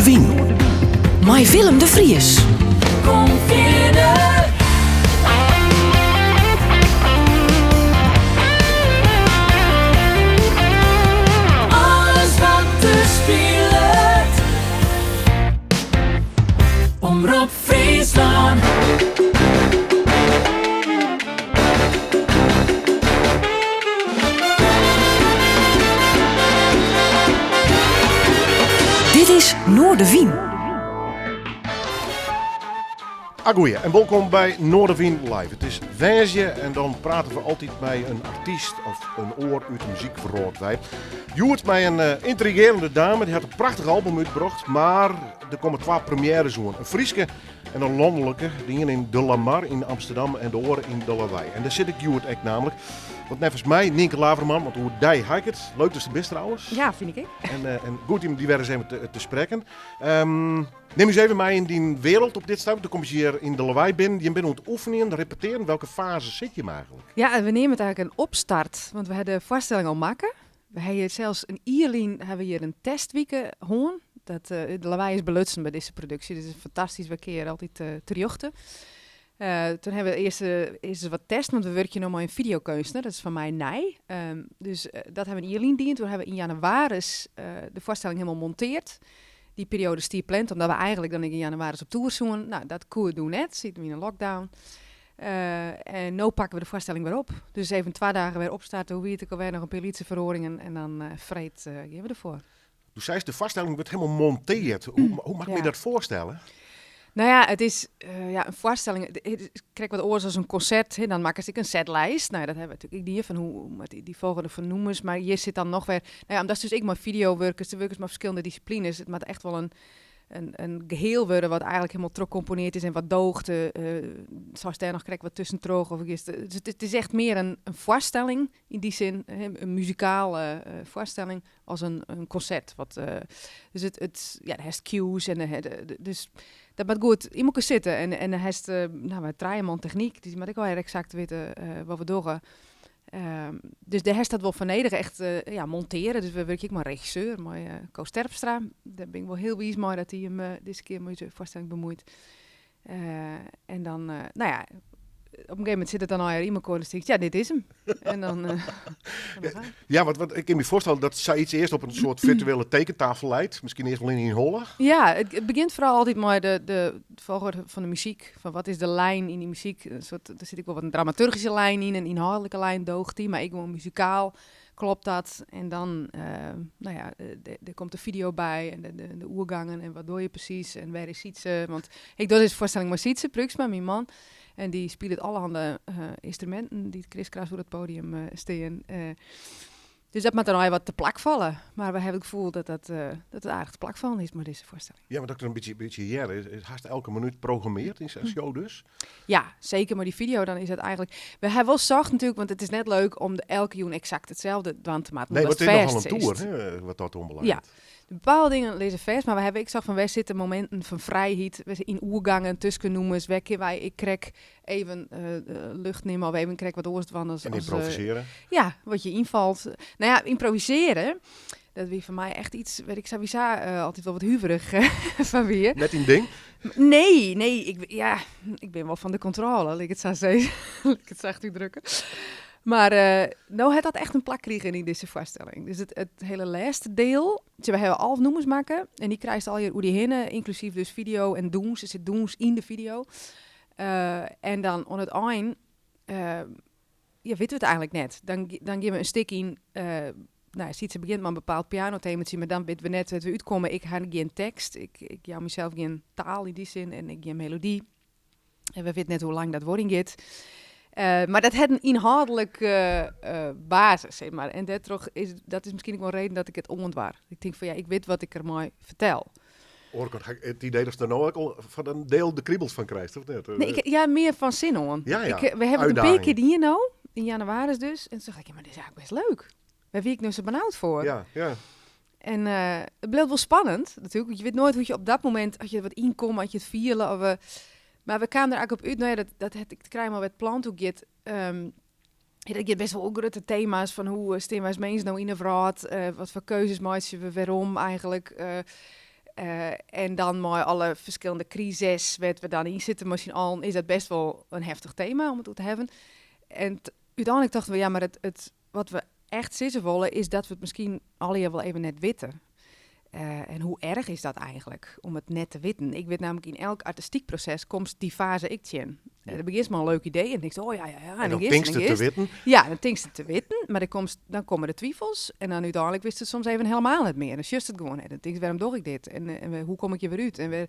Noardewyn. Mei Willem de Vries. Kom fierder. Alles wat der spilet. Omrop Fryslân. Dit is Noardewyn. Agoeie en wolkom by Noardewyn Live. It is woansdei en dan prate we altyd mei in artyst of in oar út de muzykwrâld wei. Hjoed mei in yntrigearjende dame, dy hat in prachtich album útbrocht, mar der komme twa premjêres oan. In Fryske en in lanlike, de iene yn De Lamar yn Amsterdam en de oare yn De Lawei. En dêr sit ik hjoed ek namelijk. Want neffens my, Nynke Laverman, want oer dy ha ik it. Leuk datst der bist trouwens. Ja, fyn ik ek. En, eh, en goed om dy wer ris even te, te sprekken. Um, nim ús even mei yn dyn wereld op dit stuit. Do komst hjir yn De Lawei binnen. Jim binne oan it oefenjen, repetearen. Welke fase sit jim eigentlik? Ja, we neame it eigentlik in opstart. Want we ha de foarstelling al makke. We ha hjir sels in jier lyn ha we hjir in testwike hân. Dat, De Lawei is belutsen by dizze produksje. Dus is fantastysk, wy kinne hjir altyd terjochte. Toen ha we earst, earst ris wat test, want we wurkje no mei in fideokeunstner. Dat is foar my nij. Dus dat ha we in jier lyn dien. Toen ha we yn jannewaris de foarstelling hielendal monteard. Dy perioade stie pland, omdat we eigentlik dan ek yn jannewaris op toer soenen. No, dat koe doe net, sieten we yn in lockdown. En no pakke we de foarstelling wer op. Dus even twa dagen wer opstarte. Hoe wie it ek alwer? Noch in pear lytse feroaringen en dan freed gean we derfoar. Do seist de foarstelling wurdt hielendal monteard. Hoe, hoe moat ik my dat foarstelle? No ja, it is ja, in foarstelling. It is krekt wat oars as in konsert. Hè. Dan makkest ek in setlist. No, dat ha we natuerlik ek dien, fan hoe moat dy folgjende fan nûmers. Mar hjir sit dan noch wer... No ja, omdatst dus ek mei fideo wurkest, do wurkest mei ferskillende dissiplines. It moat echt wol in in geheel wurde wat eigentlik hielendal trochkomponeard is en wat doocht. Seist dêr noch krekt wat tuskentroch of giest, dus it is echt mear in foarstelling yn dy sin, in muzikale foarstelling as in konsert. Wat, dus it, it, ja, do hast cues en dus dat moat goed yn elkoar sitte. En, en dan hast, no, wy trije man technyk, dus dy moat ek allegear eksakt witte wat we dogge. Dus dêr hast dat wol foar nedich, echt ja, monteare. Dus we wurkje ek mei in regisseur, mei Koos Terpstra. Dêr bin ik wol hiel wiis mei dat hy him dizze kear mei ús foarstelling bemuoit. En dan, no ja, op in gegeven momint sit it dan allegear yn elkoar en dan tinkst, ja, dit is 'm. En dan, Ja, want, want ik kin my foarstelle dat sayts earst op in soart firtuele tekentafel leit. Miskien earst wol yn dyn holle. Ja, it begjint foaral altyd mei de, de folchoarder fan de muzyk. Fan wat is de lijn yn dy muzyk? In soart, der sit ek wol wat in dramaturgyske lijn yn, in ynhâldlike lijn doocht dy, mar ek gewoan muzikaal klopt dat. En dan, no ja, der komt de fideo by en de, de oergangen en wat doar je presys en wêr is Sytse? Want ik doch dizze foarstelling mei Sytse Pruiksma, myn man. En dy spilet allerhande ynstruminten dy't kriskras oer it podium stean. Dus dat moat dan allegear wat te plak falle. Mar we hawwe it gefoel dat dat, dat it aardich te plak fallen is mei dizze foarstelling. Ja, want as ik der in bytsje, bytsje hear, is hast elke minút programmeard yn sa'n show dus? Ja, seker mei dy fideo, dan is dat eigentlik... We hawwe wol socht natuerlik, want it is net leuk om elke jûn eksakt itselde dwaan te moatten, Nee, want omdat it is it nochal in fêst toer, is. hè, wat dat oanbelanget. Ja. Bepaalde dingen lizze fêst, mar we hawwe ek socht fan wêr sitte mominten fan frijheid, wêr yn oergangen, tusken nûmers, wêr kinne wy ek krekt even lucht nimme of even krekt wat oars dwaan as, En as, ymprovisearje. Ja, wat je ynfalt. No ja, ymprovisearje, dat wie foar my echt iets wêr't ik sawiesa altyd wol wat huverich fan wie. Net dyn ding? Nee, nee, ik, ja, ik bin wol fan de kontrôle, lit ik it sa sizze. Lit ik it sacht útdrukke. Mar no hat dat echt in plak krigen yn dizze foarstelling. Dus it, it hiele lêste diel, we hawwe 11 nûmers makke en dy krijst allegear oer dy hinne, ynklusyf dus fideo en dûns. Der sit dûns yn de fideo. En dan oan it ein, ja, witte we it eigentlik net. Dan, dan gean we in stik yn, no ja, Sytse begjint mei in bepaald pianotematsje, mar dan witte we net wêr't we útkomme. Ik ha gjin tekst, ik, ik jou mysels gjin taal yn dy sin en ek gjin melody. En we witte net hoe lang dat duorjen giet. Mar dat hat in ynhâldlike basis, sis mar. En dêrtroch is, dat is miskien ek wol in reden dat ik it oandoar. Ik tink fan ja, ik wit wat ik dermei fertel. Oare kant ha ik it idee datst der no ek al fan in diel de kribels fan krijst, of net? Nee, ik, ja, mear fan sin oan. Ja, ja. Ik, we hawwe it in pear Uitdaging. kear dien no, yn jannewaris dus. En toen dacht ik, ja, mar dit is eigentlik best leuk. Wêr wie ik no sa benaud foar? Ja, ja. En it bliuwt wol spannend natuerlik, want je wit noait hoe't je op dat momint, as je der wat ynkomme, as je it fiele. Of, mar we kamen der eigentlik op út, no ja, dat, dat hat ek te krijen mei wêr't it plan toe giet. Ja, dat giet best wol oer grutte tema's fan hoe stean wy as mins no yn 'e wrâld, wat foar keuzes meitsje we, wêrom eigentlik. En dan mei alle ferskillende krises wêr't we dan yn sitte mei syn allen, is dat best wol in heftich tema om it oer te hawwen. En úteinlik tochten we, ja, mar it, wat we echt sizze wolle, is dat we it miskien allegear wol even net witte. En hoe erch is dat eigentlik, om it net te witten? Ik wit nammentlik, yn elk artistyk proses komst dy faze ek tsjin. Dan begjinst mei in leuk idee en tinkst, oh ja, ja, ja. En dan tinkst it te witten. Ja, dan tinkst it te witten, mar dan komme de twifels en dan úteinlik witst it soms even helemaal net mear. Dan sjochst it gewoan net. Dan tinkst, wêrom doch ik dit? En hoe kom ik hjir wer út?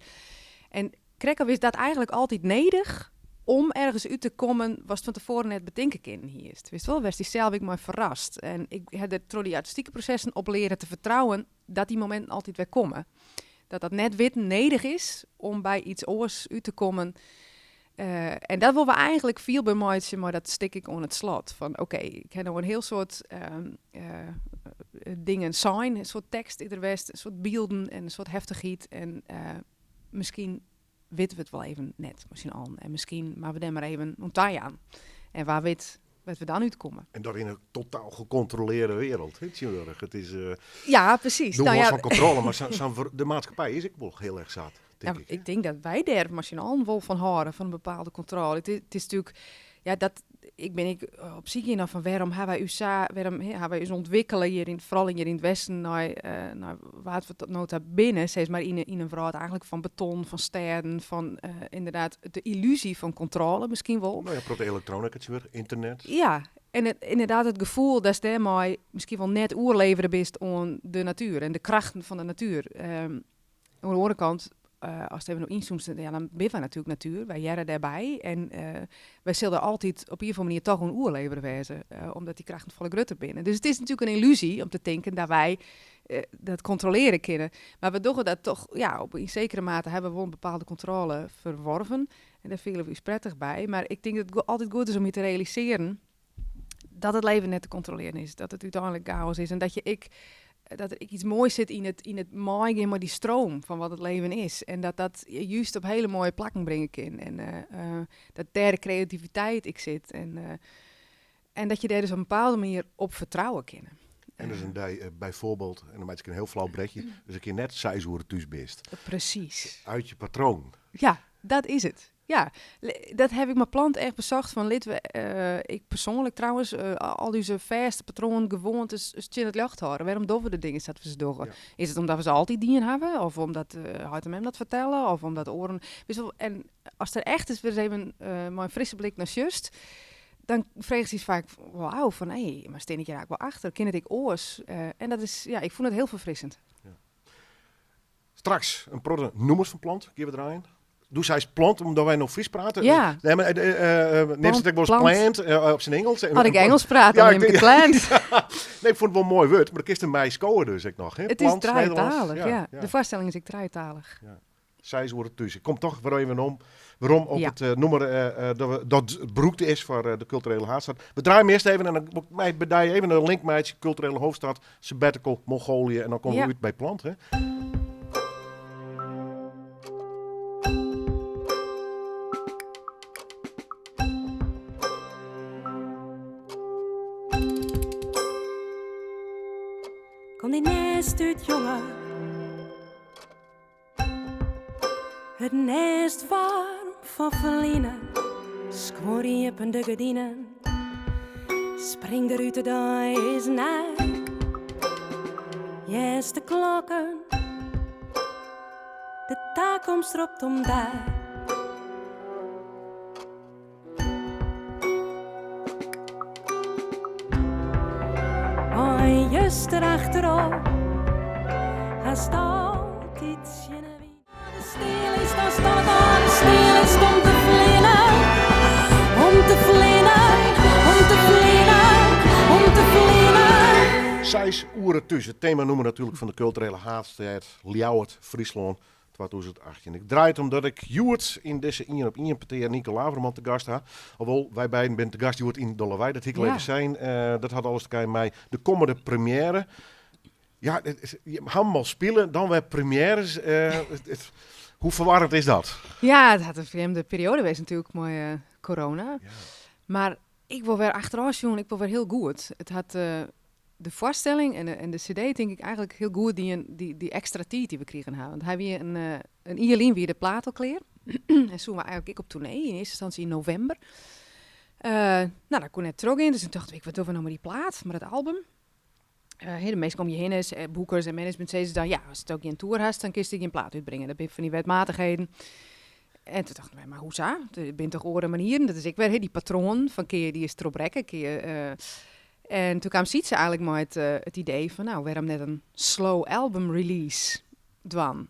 En krekt of is dat eigentlik altyd nedich om ergens út te kommen watst fan tefoaren net betinke kinnen hiest. Witst wol, wêr'tst dysels ek mei ferrast. En ik ha der troch dy artistike prosessen op leare te fertrouwen dat dy mominten altyd wer komme. Dat dat net witten nedich is om by iets oars út te kommen. En dat wolle we eigentlik fielber meitsje mei dat stik ek oan it slot. Fan oké, ik ha no in hiel soad dingen sein, in soad tekst is der west, in soad bylden en in soad heftichheid. En miskien witte we it wol even net mei syn allen. En miskien moatte we dêr mar even oan tajaan. En wa wit wêr't we dan útkomme. En dat yn in totaal gecontroleerde wereld, hè, tsjintwurdich. It is, Ja, precies. Doe los fan kontrôle, mar de maatskippij is ek wol hiel erch sat, tink ik. Ik tink dat wy dêr mei syn allen wol fan hâlde, fan in bepaalde kontrôle. It is natuerlik, ja, dat, ik bin ek op syk gien nei fan wêrom ha wy ús sa, wêrom, hè, ha wy ús ûntwikkele hjir yn, foaral hjir yn it Westen, nei wa't we tot no ta binne, sis mar, yn in wrâld eigentlik fan beton, fan stêden, fan ynderdaad de yllúzje fan kontrôle miskien wol. No ja, protte elektronika tsjintwurdich, ynternet. Ja, en ynderdaad it gefoel datst dêrmei miskien wol net oerlevere bist oan de natuer en de krachten fan de natuer. Oan de oare kant, ast even op ynzoomst, ja, dan binne wy natuerlik natuer, wy hearre dêrby en wy sille der altyd op ien of oare manier toch oan oerlevere wêze, omdat dy krachten folle grutter binne. Dus it is natuerlik in ylluzy om te tinken dat wy dat kontrolearje kinne. Mar we dogge dat toch, ja, op in sekere mate hawwe we wol in bepaalde kontrôle ferworven en dêr fiele we ús prettich by. Mar ik tink dat it altyd goed is om je te realisearjen dat it leven net te kontrolearjen is, dat it úteinlik chaos is en dat je ek, dat der ek iets moais sit yn it meigean mei dy stroom fan wat it leven is. En dat dat je juist op hele moaie plakken bringe kin. En dat dêr de kreativiteit ek sit. En dat je dêr dus op in bepaalde manier op fertrouwe kinne. En dus in dei byfoarbyld, en dan meitsje ik in hiel flau brechje, dus in kear net 6 oere thús bist. Presys. Uit je patroon. Ja, dat is it. Ja, dat heb ik mei Plant echt besocht fan litte we, ik persoanlik trouwens, al ús fêste patroanen, gewoantes tsjin it ljocht hâlde. Wêrom dogge we de dingen sa't we se dogge? Is it omdat we se altyd dien hawwe? Of omdat heit en mem dat fertelle? Of omdat oaren... Witst wol, en ast der echt ris wer even mei in frisse blik nei sjochst, dan freegest dys faak wol ôf fan, hé, mar stean ik hjir eigentlik wol achter? Kin it ek oars? En dat is, ja, ik fûn it hiel ferfrissend. Ja. Straks in protte nûmers fan Plant gean we draaien. Doe seist plant, omdat wy no Frysk prate. Ja. Nee, mar neamst it ek wolris Plant. plant op syn Ingelsk? As ik Ingelsk praat, dan Ja, neam ik it plant. Nee, ik fûn it wol in moai wurd, mar dan kinst dermei skowe dus ek noch. Hè? It is Plant, Nederlânsk. trijetalich, ja. Ja. De foarstelling is ek trijetalich. Ja. 6 oere thús. Ik kom toch wer even om, werom op it nûmer dat brûkt is foar de kulturele haadstad. We draaie hem earst even en dan wol ik my by dy even in link meitsje. Kulturele hoofdstad, sabbatical, Mongolië en dan komme we út by Plant. Hè? Kom dyn nêst út, jonge. It nêst waarm fan ferline, skuor iepen de gerdinen. Spring derút, de dei is nij. Hearst de klokken, de takomst ropt om dy. Mei juster achterop, hast altyd tsjin 'e wyn. Stil is dan stil dan stil is om te fleanen, om te fleanen, om te fleanen, om te fleanen. Seis oere thús, it tema nûmer natuerlik fan de kulturele haadstêd Ljouwert, Fryslân. 2018. Ik draai it omdat ik hjoed yn dizze ien op ien petear Nynke Laverman te gast ha. Alhoewol, wy beiden binne te gast hjoed yn De Lawei, dat hie ik al even sein. Dat hat alles te krijen mei de kommende première. Ja, it is, je ha 'm al spile, dan wer premières. Hoe ferwarrend is dat? Ja, it hat in frjemde perioade west natuerlik mei corona. Mar ik wol wer achterôf sjoen, ik wol wer hiel goed. It hat... de foarstelling en de, en de cd tink ik eigentlik hiel goed dien, dy ekstra tiid dy't we krigen ha. Want hy wie in jier lyn wie de plaat al klear. En soene we eigentlik ek op toernee, yn earste ynstânsje yn novimber. No, dat koe net trochgean, dus toen tochten we, wat dogge we no mei dy plaat, mei dat album? De minsken om je hinne, boekers en management, sizze dan, ja, ast gjin tour hast, dan kinst gjin plaat útbringe. Dat binne fan dy wetmatichheden. En toen tochten we, mar hoesa? Der binne toch oare manieren? Dat is ek wer, hè, dy patroanen fan kinne je dy ris trochbrekke? Kinne je, en toen kaam Sytse eigentlik mei it idee fan, no, wêrom net in slow album release dwaan?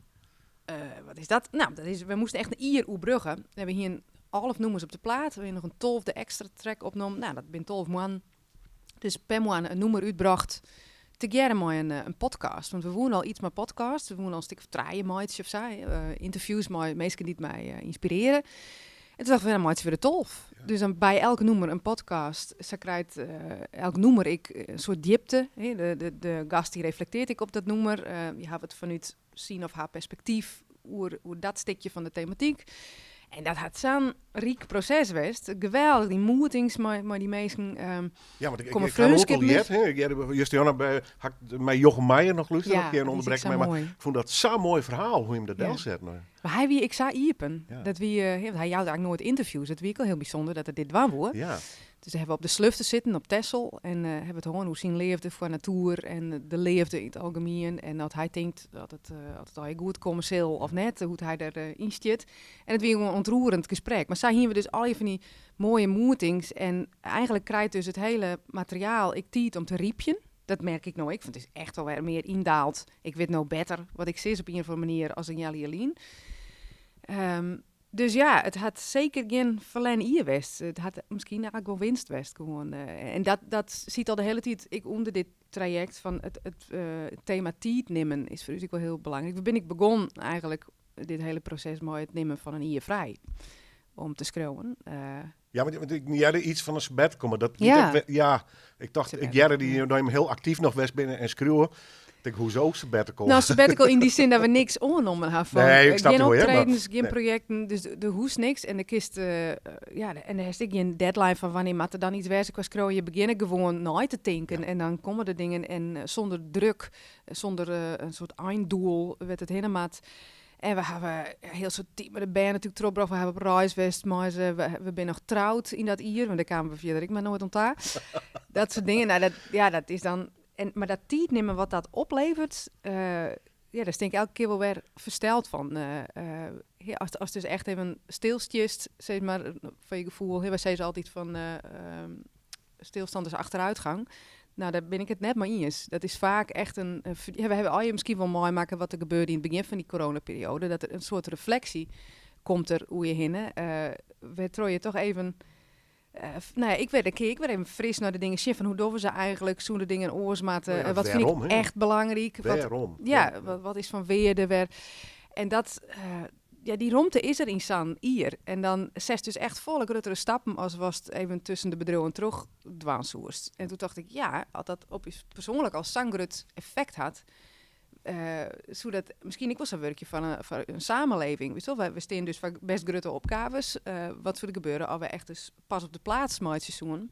Wat is dat? No, dat is, we moasten echt in jier oerbrugge. En we hiene 11 nûmers op de plaat. We hiene noch in 12e ekstra track opnommen. No, dat binne 12 moannen. Dus per moanne in nûmer útbrocht. Tegearre mei in podcast. Want we woene al iets mei podcast. We woene al in stik of trije meitsje of sa. Ynterviews mei minsken dy't my ynspirearje. En toen dachten we, dan meitsje we der 12. Dus dan by elk nûmer in podcast. Sa krijt elk nûmer ek in soart djipte. Hè? De gast dy reflektearret ek op dat nûmer. Je hawwe it fanút syn of har perspektyf oer dat stikje fan de tematyk. En dat hat sa'n ryk proses west. Geweldich, dy moetings mei dy minsken. Ja, want ik komme ik ha in oantal freonskippen heard, hè. Ik hearde juster by, ha ik mei Jochem Meijer noch lústere, Ja, ik hear dat is ek ûnderbrekke sa my, mar moai. ik fûn dat sa'n moai ferhaal hoe him dat delset. Mar hy wie ek sa iepen. Ja. Dat wie, hè, want hy jout eigentlik noait ynterviews. Dat wie ek al hiel bysûnder dat er dit dwaan woe. Dus dêr hawwe we op de slufte sitten op Texel en hawwe it hân oer syn leafde foar natoer en de leafde yn it algemien. En dat hy tinkt dat it allegear goed komme sil of net, hoe't hy dêr yn stiet. En it wie gewoan in ûntroerend gesprek. Mar sa hiene we dus allegear fan dy moaie moetings. En eigentlik krijt dus it hiele materiaal ek tiid om te rypjen. Dat merk ik no ek, want it is echt alwer mear yndaald. Ik wit no better wat ik sis op ien of oare manier as in healjier lyn. Dus ja, it hat seker gjin ferlern jier west. It hat miskien eigentlik wol winst west gewoan. En dat sit al de hiele tiid ek ûnder dit trajekt fan it tema tiid nimmen is foar ús ek wol hiel belangryk. We binne ek begûn eigentlik dit hiele proses mei it nimmen fan in jier frij om te skriuwen. Ja, want ik hearde iets fan in sabbatical, mar dat dat, ja, ik tocht, ik Sabbatical, hearde dy dat jim hiel aktyf noch west binne en skriuwe. Ik tink, hoezo sabbatical? No, sabbatical yn dy sin dat we niks oannommen ha fan, Nee, ik snap gjin it wol, hear, mar optredens, gjin nee. projekten, dus der hoecht niks. En de kist, ja, en der hast ek gjin deadline fan wannear moat der dan iets wêze kwa skriuwen. Je begjinne gewoan nei te tinken en dan komme der dingen en sûnder druk, sûnder in soart eindoel wêr't it hinne moat. En we hawwe hiel soad tiid mei de bern natuerlik trochbrocht. We hawwe op reis west mei se. We binne noch troud yn dat jier, want dêr kamen we fierder ek mar noait oan ta. Dat soart dingen. No, dat, ja, dat is dan. En, mar dat tiid nimmen wat dat opleveret, ja, dêr stean ik elke kear wol wer fersteld fan. Ja, ast dus echt even stilstiest, sis mar, fan je gefoel. Hè, wy sizze altyd fan, stilstand is achteruitgang. No, dêr bin ik it net mei iens. Dat is faak echt in ja, we hawwe allegear miskien wol meimakke wat der gebeurde yn it begjin fan dy coronaperiode. Dat der in soart refleksje komt der oer je hinne. Wêrtroch je toch even, no ja, ik werd een keer, ik werd even fris nei de dingen sjen fan hoe dogge we se eigentlik, soene de dingen oars moatte, wat fyn ik Wêrom, hè? echt belangryk, wat, Wêrom? ja, wat is fan wearde, wêr. En dat, ja, dy romte is der yn sa'n jier. En dan setst dus echt folle gruttere stappen as watst even tusken de bedriuwen troch dwaan soest. En toen tocht ik, ja, as dat op ús persoanlik al sa'n grut effekt hat, soe dat miskien ek wol sa wurkje foar in samenleving. Witst wol, we stean dus foar best grutte opgaves. Wat soe der gebeure as we echt eens pas op de plaats meitsje soenen?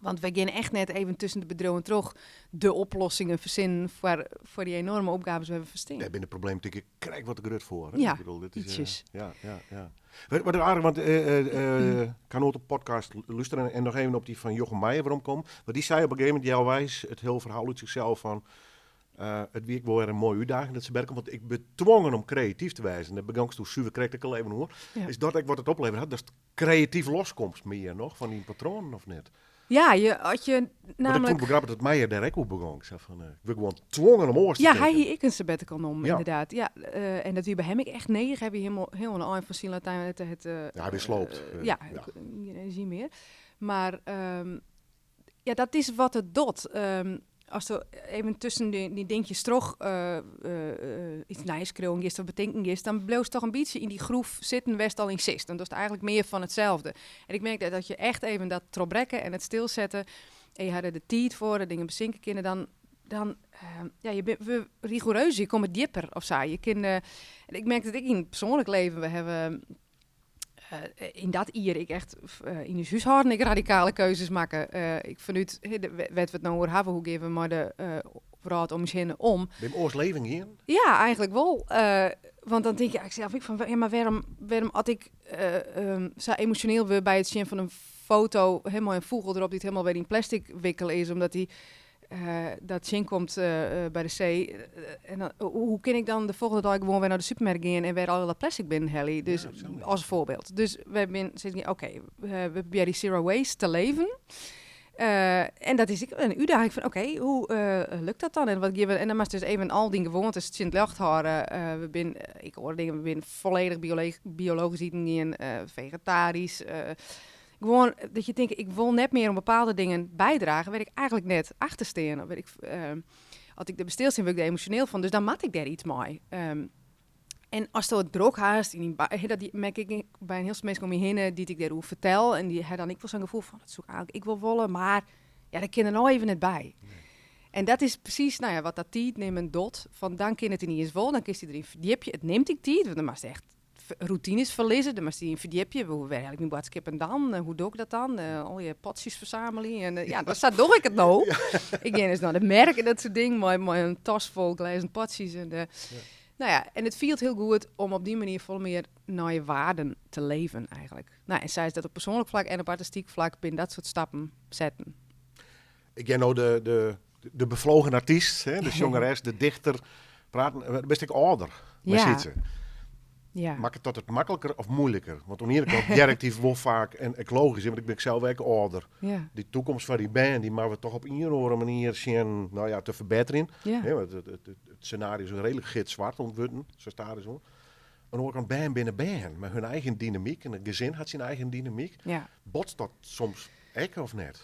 Want wy gean echt net even tusken de bedriuwen troch de oplossingen fersinnen foar dy enorme opgaves wêr't we foar stean. Dêr binne de problemen tink ik krekt wat te grut foar, hè? Ja, Ik bedoel, dit is, ietsjes. ja, ja, ja. Wat aardich, want ik ha noait op podcast lústere en noch even op dy fan Jochem Meijer weromkomme. Want dy sei op in gegeven momint healweis it hiele ferhaal út sichsels fan, it wie ek wol wer in moaie útdaging dat sabbatical, want ik bin twongen om kreatyf te wêzen. Dêr begongst oer suver krekt ek al even oer. Is dat ek wat it oplevere hat, datst kreatyf loskomst mear noch fan dyn patroanen of net? Ja, je, as je Want ik namelijk fûn it grappich dat Meijer dêr ek oer begong. Sa fan, ik wurd gewoan twongen om oars te Ja, hy tinken. hie ek in sabbatical nommen, ynderdaad. Ja, en dat wie by him ek echt nedich. Hy wie hielendal oan de ein fan syn Latijn. Het, Ja, hy wie sloopt. Ja, gjin enerzjy mear. Mar ja, dat is wat it docht. Ast even tusken dy dinkjes troch iets nijs skriuwen giest of betinken giest, dan bliuwst toch in bytsje yn dy groef sitten wêr'tst al yn sitst. Dan dochst eigentlik mear fan itselde. En ik merk dat je echt even dat trochbrekke en it stilsetten en je ha der de tiid foar, de dingen besinke kinne, dan ja, je bent we rigoureus, je komme djipper of sa. Je kin, en ik merk dat ik yn it persoanlik leven, we hawwe, Yn dat jier ik echt yn ús húshâlden ik radikale keuzes makke. Ik fanút, hè, de, wêr't we it no oer hawwe, hoe gean we mei de wrâld om ús hinne om? Bin oars leven gien? Ja, eigenlijk wol. Want dan tink je eigenlijk zelf ek van, ja, maar wêrom as ik sa emosjoneel wurd by it sjen fan in foto, hè, mei in fûgel derop dy't helemaal wer yn plastic wikkele is, omdat dy dat tsjinkomt by de see. En dan, hoe kin ik dan de volgende dei gewoan wer nei de supermerk gean en wer al dat plastic binnenhelje? Dus, Ja, zo. as voorbeeld. Dus we bin sizzen, oké, we probearje zero waste te leven. En dat is ek in útdaging fan, oké, hoe lukt dat dan? En wat gean we, en dan moatst dus even al dyn gewoantes tsjin it ljocht hâlde. We bin, ik oare dingen, we bin folledich biologysk iten gien, fegetarysk. Gewoan dat je tinke, ik wol net mear oan bepaalde dingen bydrage wêr't ik eigenlijk net achter stean. Of wêr ik, as ik der by stilstean, wurd ik der emosjoneel fan, dus dan moat ik dêr yts mei. En asto it drok hast, yn dyn ba-, hè, dat merk ik by in hiel soad minsken om my hinne dy't ik dêroer fertel. En dy ha dan ek wol sa'n gefoel fan, dat soe ik eigenlijk ek wol wolle, mar ja, dat kin der no even net by. En dat is presys, nou ja, wat dat tiid nimmen docht. Fan dan kin it yniens wol, dan kinst dy deryn ferdjipje. It nimt ek tiid, want dan moatst echt routines ferlizze, dan moatst dy yn ferdjipje. Hoe wêr helje ik myn boadskippen dan? Hoe doch ik dat dan? Al je potsjes fersamelje. En ja, sa doch ik it no. Ik gean dus nei de merk en dat soart dingen mei in tas fol glêzen potsjes. En nou ja, en it fielt hiel goed om op dy manier folle mear nei je waarden te leven eigenlijk. Nou, en sa is dat op persoanlik flak en op artistyk flak bin dat soart stappen setten. Ik hear no de bevlogen artiest, hè, de sjongeres, de dichter praten. Bist ek âlder, mei Sytse. Makket dat it makliker of moeiliker? Want oan de iene kant hear ik dy wol faak, en ek logysk, want ik bin sels ek âlder. Dy toekomst foar dy bern, dy moatte we toch op ien of oare manier sjen, nou ja, te ferbetterjen. Hè, want it scenario is reedlik gitzwart oan it wurden, sa stadichoan. Oan de oare kant, bern binne bern, mei hun eigen dynamyk en it gesin hat syn eigen dynamyk. Botst dat soms ek of net?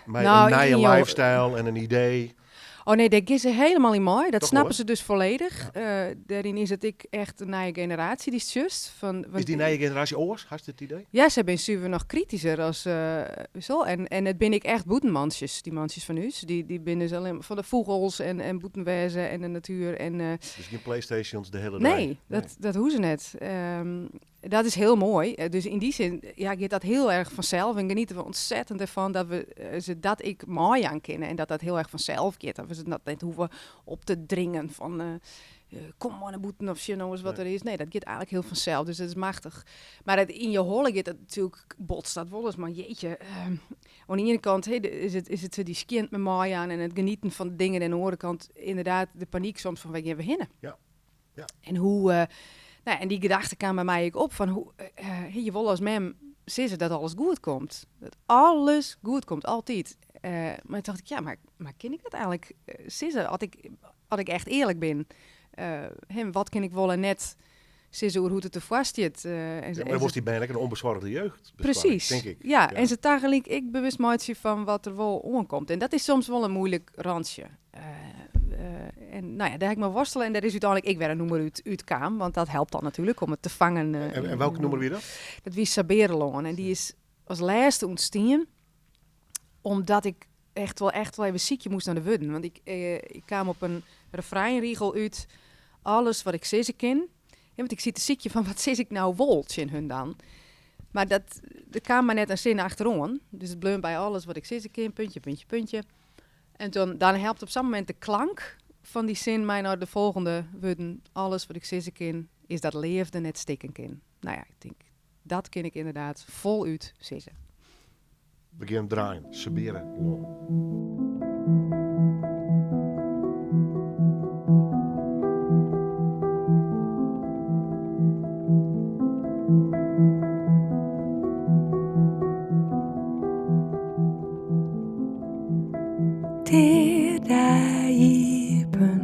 Mei in nije lifestyle en in idee. Oh nee, dêr gean se helemaal yn mei. Dat Toch snappe wol, se dus folledich. Dêryn is it ek echt in nije generaasje dy'tst sjochst. Fan, want Is dy nije generaasje oars, hast it idee? Ja, se binne suver noch kritysker as ús al. En it binne ek echt bûtenmantsjes, dy mantsjes fan ús. Dy binne dus allinne fan de fûgels en bûten wêze en de natuer. En Dus gjin Playstations de hiele dei? Nee, dat hoege se net. Dat is hiel moai. Dus yn dy sin, ja, giet dat hiel erch fansels en geniete we ontzettend ervan dat we se dat ek meijaan kinne en dat dat hiel erch fansels giet. Dat we se dat net hoege op te dringen fan kom mar nei bûten of sjoch no ris wat der is. Nee, dat giet eigenlijk hiel fansels, dus dat is machtich. Mar it, yn je holle giet dat natuerlik, botst dat wolris, mar jeetje, oan de iene kant, hè, is it dy skjintme meijaan en it genieten fan de dingen en oan de oare kant inderdaad de panyk soms fan wêr gean we hinne? En hoe, nou, en dy gedachte kaam by my ek op fan hoe hè, je wolle as mem sizze dat alles goed komt. Dat alles goed komt, altyd. Mar toen dacht ik, ja, maar kin ik dat eigenlijk sizze as ik echt earlik bin? Hè, wat kin ik wol en net sizze oer hoe't it derfoar stiet? Ja, maar dan wolst dy bern ek in onbezorgde jeugd besparje, Precies. tink ik. Ja, en se tagelyk ek bewust meitsje fan wat der wol oankomt. En dat is soms wol in moeilik rantsje. En nou ja, dêr ha ik mei worstele en dêr is úteinlik ek wer in nûmer út kaam, want dat helpt dan natuerlik om it te fangen. En welk nûmer wie dat? Dat wie Sabearelân en dy is as lêste ûntstien, omdat ik echt wol even sykje moast nei de wurden. Want ik kaam op in refreinrigel út, alles wat ik sizze kin. Ja, want ik siet te sykjen fan wat sis ik nou wol tsjin hun dan. Maar der kaam mar net in sin achteroan. Dus it bleau by alles wat ik sizze kin, puntje, puntje, puntje. En dan helpt op sa'n momint de klank fan dy sin my nei de folgjende wurden. Alles wat ik sizze kin, is dat leafde net stikken kin. Nou ja, ik tink, dat kin ik ynderdaad folút sizze. We gean draaien, Sabearelân. Tear dy iepen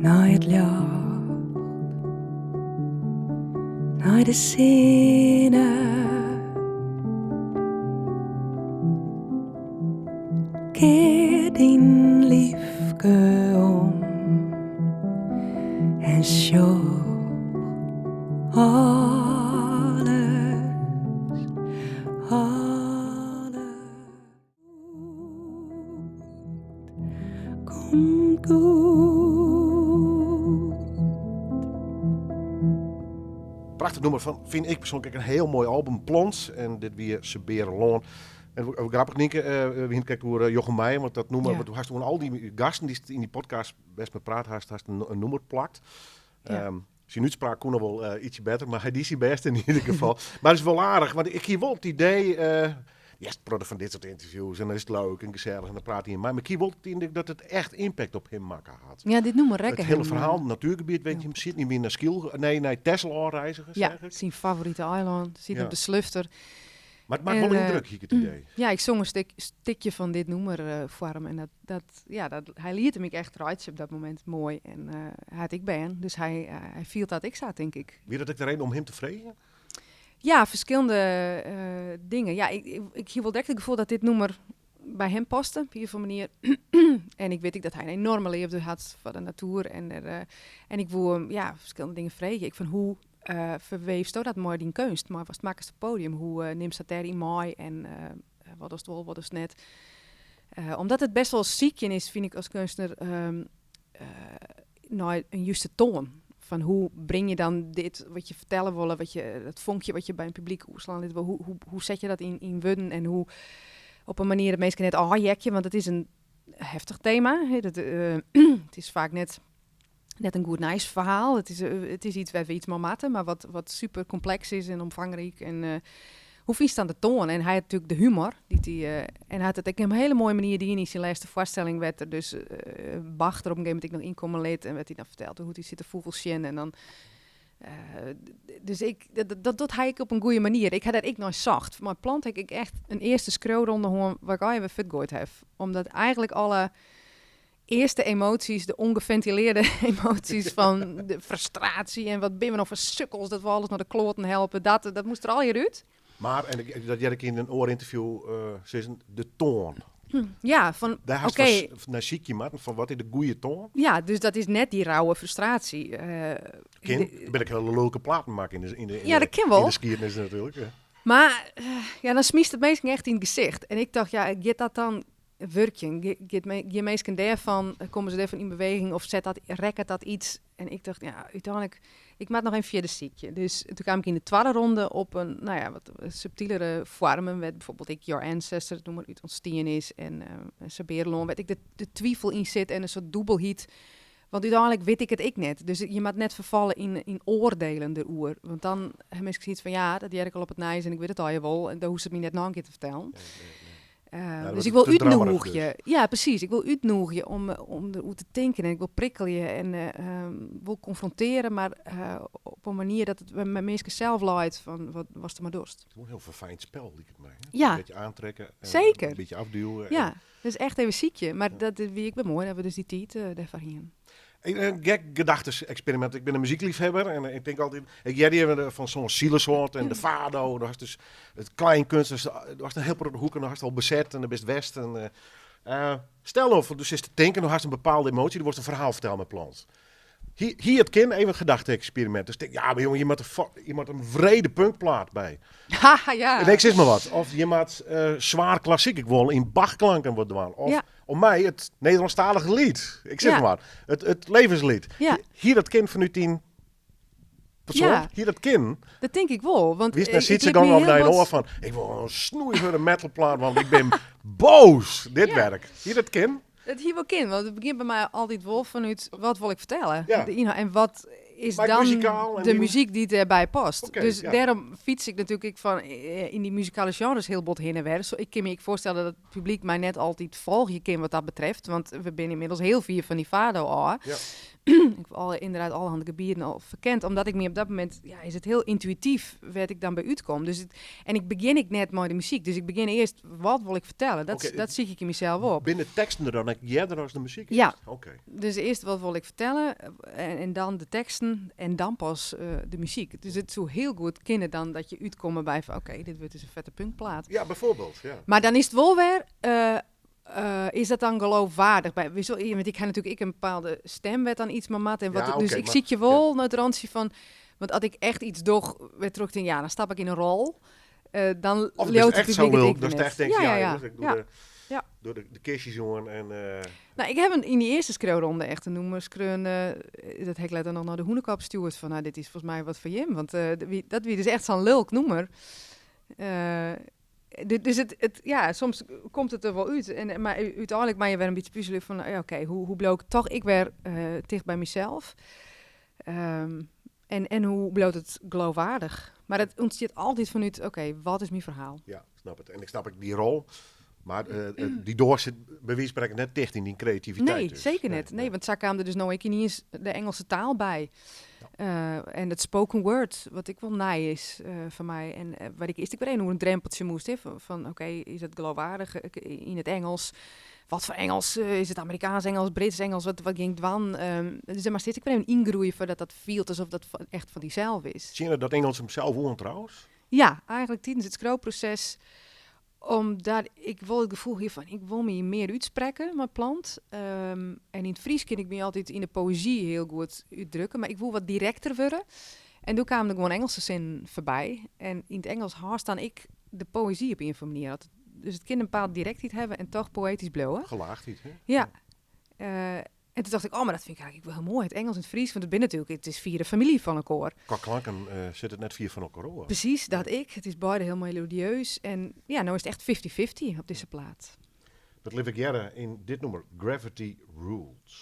nei it ljocht, nei de sinne. Kear dyn lyfke om en sjoch alles, alles. Komt goed. Prachtich nûmer fan, fyn ik persoanlik ek in hiel moai album, Plons. En dit wie Sebearelân. En grappich Nynke, we hiene it krekt oer Jochem Myjer, want dat nûmer, want do hast oan al dy gasten dy'tst yn dy podcast bêst mei praat hast, hast in nûmer plakt. Syn útspraak koe noch wol ytsje better, mar hy die syn bêst yn ieder gefal. Mar it is wol aardich, want ik hie wol it idee, hearst in protte fan dit soart ynterviews en dan is it leuk en gesellich en dan praat ien mei. Mar ik hie wol it idee dat it echt impact op him makke hat. Ja, dit nûmer rekke It hiele him, ferhaal, natuergebiet, weet je, him siet wie nei Skylge, nee, nei Texel ôfreizige, Ja, seach ik. syn favorite eilân, siet op de Slufter. Mar it makke wol yndruk, hie ik it idee. Ja, ik song in stikje fan dit nûmer foar him en dat, dat, ja, dat, hy liet him ek echt reitsje op dat momint. Moai. En hy hat ek bern, dus hy, hy fielt dat ek sa, tink ik. Wie dat ek de reden om him te freegjen? Ja, ferskillende dingen. Ja, ik hie wol direkt it gefoel dat dit nûmer by him paste, op ien of oare manier. En ik wit ek dat hy in enorme leafde hat foar de natoer. En, en ik woe him, ja, ferskillende dingen freegje. Ik fan hoe ferweefsto dat mei dyn keunst, mei watst makkest op it podium? Hoe nimst dat dêryn mei en wat dochst wol, wat dochst net? Omdat it best wol sykjen is, fyn ik as keunstner, nei in juste toan. Fan hoe bring je dan dit wat je fertelle wolle, wat je, dat fonkje wat je by in publyk oerslaan litte wolle, hoe set je dat yn wurden en hoe op in manier dat minsken net ôfheakje, want it is in heftich tema. Hè, dat, it is faak net in goed nijsferhaal. It is iets wêr't we iets mei moatte, mar wat super kompleks is en omfangryk. En hoe fynst dan de toan? En hy hat natuerlik de humor, dy't hy, en hy hat it ek op in hiele moaie manier dien yn syn lêste foarstelling, wêr't er dus Bach der op in gegeven momint ek noch ynkomme lit en wêr't hy dan fertelt hoe't hy sit te fûgels sjen en dan, dus ik, dat docht hy ek op in goede manier. Ik ha dêr ek nei socht. Mei Plant ha ik echt in earste skriuwronde hân waar ik allegear wer fuortgoaid haw. Omdat eigentlik alle earste emoties, de ongeventileerde emoties fan de frustratie en wat binne we noch foar sukkels dat we alles nei de kloaten helpe, dat moast der allegear út. Mar, en ik, dat hearde ik yn in oar ynterview sizzen, de toan. Ja, fan, Dêr hast oké. nei sykje moatten fan wat is de goede toan? Ja, dus dat is net dy rauwe frustratie. Kin. Der binne ek hiele lulke platen makke Ja, dat kin wol. yn de skiednis natuerlik. Ja. Mar, ja, dan smytst it minsken echt yn it gesicht. En ik tocht, ja, giet dat dan wurkjen? Gean minsken dêrfan, komme se dêrfan yn beweging of set dat, rekket dat iets? En ik tocht, ja, úteinlik, ik moat noch even fierder sykje. Dus toen kwam ik yn de twadde ronde op in, nou ja, wat subtilere foarmen, wêr't bijvoorbeeld ek Your Ancestor, noem mar, út ûntstien is en Sabeerlân, wêr't ek de twivel yn sit en in soart dûbelheid. Want úteinlik wit ik it ek net. Dus je moat net ferfalle yn oardielen deroer. Want dan ha minsken sokyts fan, ja, dat hear ik al op it nijs en ik wit it allegear wol. En dan hoechst it my net noch in kear te fertellen. Ja, dat Dus ik wordt wil te drammerig útnoegje. dus. Ja, precies. Ik wil útnoegje om deroer te tinken. En ik wil prikkelje en wol konfronteren, mar op in manier dat it by minsken sels leit fan wat watst der mei dochst. Het is wol in hiel ferfijnd spel, liket my, hè? Ja. In bytsje oantrekke en in bytsje ôfduwe en Ja, dus echt even sykje. Mar dat wie ek wer moai dat we dus dy tiid dêrfoar hienen. In gek gedachteseksperiment. Ik bin in muzykleafhawwer en ik tink altyd, ik hear even fan so'n zielesoart en de fado, do hast dus it kleinkunst, dus do hast in hiel protte hoeken, do hast al beset en do bist west. En stel no, do sitst te tinken, do hast in bepaalde emoasje, do wolst in ferhaal fertelle mei Plant. Hie it kin, even in gedachte-eksperiment. Dus tink, ja, mar jonge, je moatte je moatte in wrede punkplaat by. Haha, ja. En ik sis mar wat. Of je moat swaar klassyk, ik wol yn Bach-klanken wat dwaan. Of om my it Nederlânsktalige liet. Ik sis mar wat. It levensliet. Hie dat kin fanút dyn persoan? Hie dat kin? Dat tink ik wol. Want Wist nei ik Sytse lit my gong of hiel nei in bot oar fan, ik wol in snoeihurde metalplaat, want ik bin boos. Dit werk. Hie dat kin? Dat hie wol kin, want it begjint by my altyd wol fanút wat wol ik fertelle. De ynhâld en wat is Maar dan muzikaal en de die muzyk dy't dêrby past. Oké, Dus ja. dêrom fyts ik natuerlik ek fan yn dy muzikale genres hiel bot hinne en wer. So, ik kin my ek foarstelle dat it publyk my net altyd folgje kin wat dat betreft, want we binne ynmiddels hiel fier fan dy fado ôf. Ik ha ynderdaad allerhande gebieten al ferkend, omdat ik my op dat momint, ja, is it hiel yntuïtyf wêr't ik dan by útkom. Dus it, en ik begjin ek net mei de muzyk, dus ik begjin earst, wat wol ik fertelle? Dat sykje ik yn mysels op. Binne de teksten der dan ek earder as de muzyk? Ja. Oké. Dus earst wat wol ik fertelle en dan de teksten en dan pas de muzyk. Dus it soe hiel goed kinne dan dat je útkomme by fan oké, dit wurdt dus in fette punkplaat. Ja, bijvoorbeeld. Ja. Mar dan is it wol wer, is dat dan geloofwaardig? By, witst wol, want ik ha natuerlik ek in bepaalde stem wêr't dan iets mei moat en wat Ja, dus oké, ik mar sykje ja. wol nei it rantsje fan, want as ik echt iets doch wêrtroch ik tink, ja, dan stap ik yn in rol, dan Of leaut bist it echt zo publyk it lulk, ek datst net. echt denkst, Ja, ja, ja, jongens, ik doe ja. de Ja. Door de kistjes jongen en... Nou, ik heb in die eerste schreeuwronde echt een noemer schreeuwen, dat heb ik later nog naar de hoenekop stuurt van, nou, dit is volgens mij wat voor Jim, want dat wie dus echt zo'n lulk noemer. Dus ja, soms komt het er wel uit. Maar uiteindelijk ben je weer een beetje puzzelen van, ja, oké, hoe bloot ik toch ik weer dicht bij mezelf? En hoe bloot het geloofwaardig? Maar het ontstaat altijd vanuit, oké, wat is mijn verhaal? Ja, ik snap het. En ik snap ook die rol. Maar die door zit bij wijze van spreken net dicht in die creativiteit. Nee, dus. zeker Nee, net. Nee, nee. want zo kwam er dus nou ik niet eens de Engelse taal bij. En het spoken word, wat ik wel naai is van mij. En waar ik eerst ik weer een drempeltje moest. Hè, van oké, is het geloofwaardig in het Engels? Wat voor Engels? Is het Amerikaans Engels, Brits Engels? Wat ging het wan? Dus er maar steeds ik weer even ingroeien voordat dat viel alsof dat echt van diezelf is. Zie je dat Engels hem zelf woont trouwens? Ja, eigenlijk tijdens het schroopproces. Omdat ik wel het gevoel heb van, ik wil me meer uitspreken, mijn plant. En in het Fries kan ik me altijd in de poëzie heel goed uitdrukken. Maar ik wil wat directer worden. En toen kwam er gewoon Engelse zin voorbij. En in het Engels haast dan ik de poëzie op een of andere manier. Dus het kind een bepaald directheid hebben en toch poëtisch blowen. Gelaagd iets, hè? Ja. En toen dacht ik, oh, maar dat vind ik eigenlijk wel heel mooi. Het Engels en het Fries, want het ben natuurlijk, het is vier de familie van elkaar. Qua klanken zit het net vier van elkaar, hoor. Precies, dat ik. Het is beide heel melodieus. En ja, nou is het echt 50-50 op deze plaat. Dat leef ik jaren in dit nummer, Gravity Rules.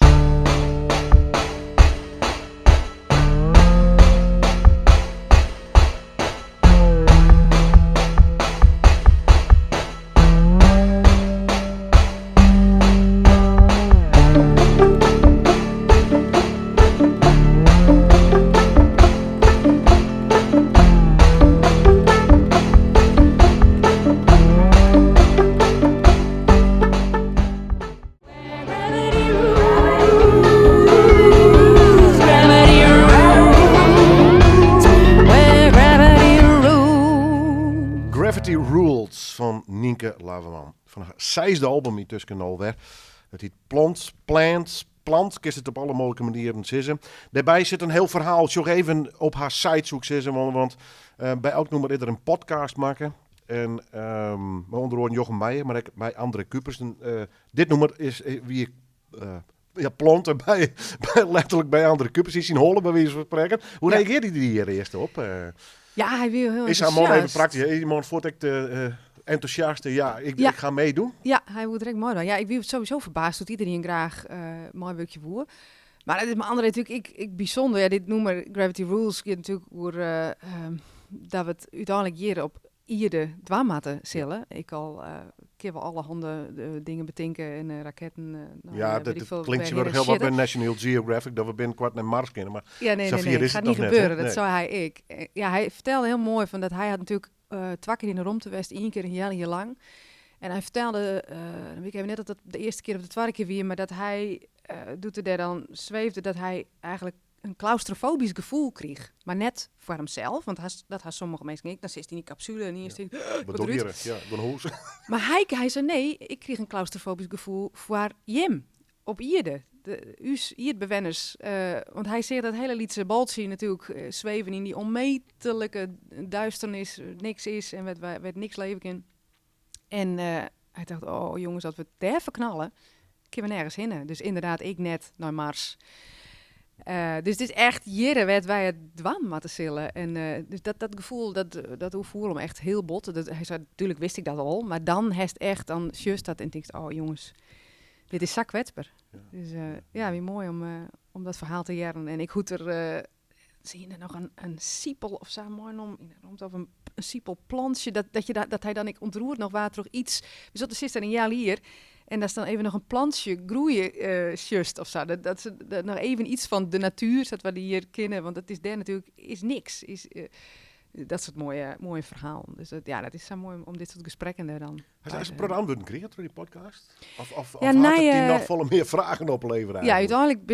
Gravity Rules van Nynke Laverman. Van haar zesde album intussen alweer. Het heet Plant, Plant, Plant. Kist het op alle mogelijke manieren sissen. Daarbij zit een heel verhaal. Zoek even op haar site zoek sissen, want bij elk nummer is er een podcast maken. En maar onder andere Jochem Meijer, maar ook bij André Kupers. En dit nummer is wie ik ja, planten letterlijk bij André Kupers is in Holland, bij wijze van spreken. Hoe reageerde hij hier eerst op? Ja, hij wil heel Is haar man even enthousiast. praktisch? Is die man voort ik de enthousiaste? Ja, ik ga meedoen. Ja, hij wordt direct mooi dan. Ja, ik ben sowieso verbaasd dat iedereen graag mooi werkje voer. Maar dat is mijn andere natuurlijk, ik bijzonder. Ja, dit noemen Gravity Rules gaat natuurlijk over dat we het uiteindelijk hier op ierde dwamaten zullen. Ik al keer wel alle handen dingen betinken en raketten. Ja, Weet ik dat veel, klinkt waar wel heen heel wat zitten. bij National Geographic, dat we binnenkort naar Mars kunnen. Maar Ja, nee, nee, Safir nee, is het gaat het niet nog net, hè? gebeuren. Dat Nee. zou hij ik. Ja, hij vertelde heel mooi van dat hij had natuurlijk 2 keer in de romte geweest, 1 keer een jaar hier lang. En hij vertelde, dan weet ik even net dat dat de eerste keer of de tweede keer weer, maar dat hij doet er daar dan zweefde, dat hij eigenlijk een claustrofobisch gevoel kreeg. Maar net voor hemzelf, want dat had sommige mensen niet. Dan zit hij in die capsule en hier is hij, Wat wat doe je eruit. hier? Ja, door een hoes. Maar hij zei nee, ik kreeg een claustrofobisch gevoel voor Jim op Ierde. De us Ierdbewenners. Want hij zei dat hele lietse baltje natuurlijk zweven in die onmetelijke duisternis, niks is en werd niks leven in. En hij dacht, oh jongens, dat we daar verknallen, kunnen we nergens heen. Dus inderdaad, ik net naar Mars. Dus het is echt jere werd wij het dwam moeten zullen. En dus dat gevoel, dat voel hem echt heel bot. Dat, hij zei, natuurlijk wist ik dat al, maar dan heeft echt, dan just dat en denkt, oh jongens, dit is zakwetsbaar. Dus ja, wie mooi om dat verhaal te jaren. En ik hoed er, zie je er nog een siepel of zo, mooi om, in de rond of een siepel plantje, dat hij dan ik ontroerd nog water of iets. Dus dat is dan een jaar hier. En daar is dan even nog een plantje groeien just of zo. Dat ze dat nog even iets van de natuur, dat we die hier kennen. Want het is daar natuurlijk is niks. Is dat soort mooie verhaal. Dus dat is zo mooi om dit soort gesprekken daar dan Hij bij is te een product antwoorden gekregen door die podcast? Of Ja, had nee, het die nog volle meer vragen opleveren Ja, eigenlijk?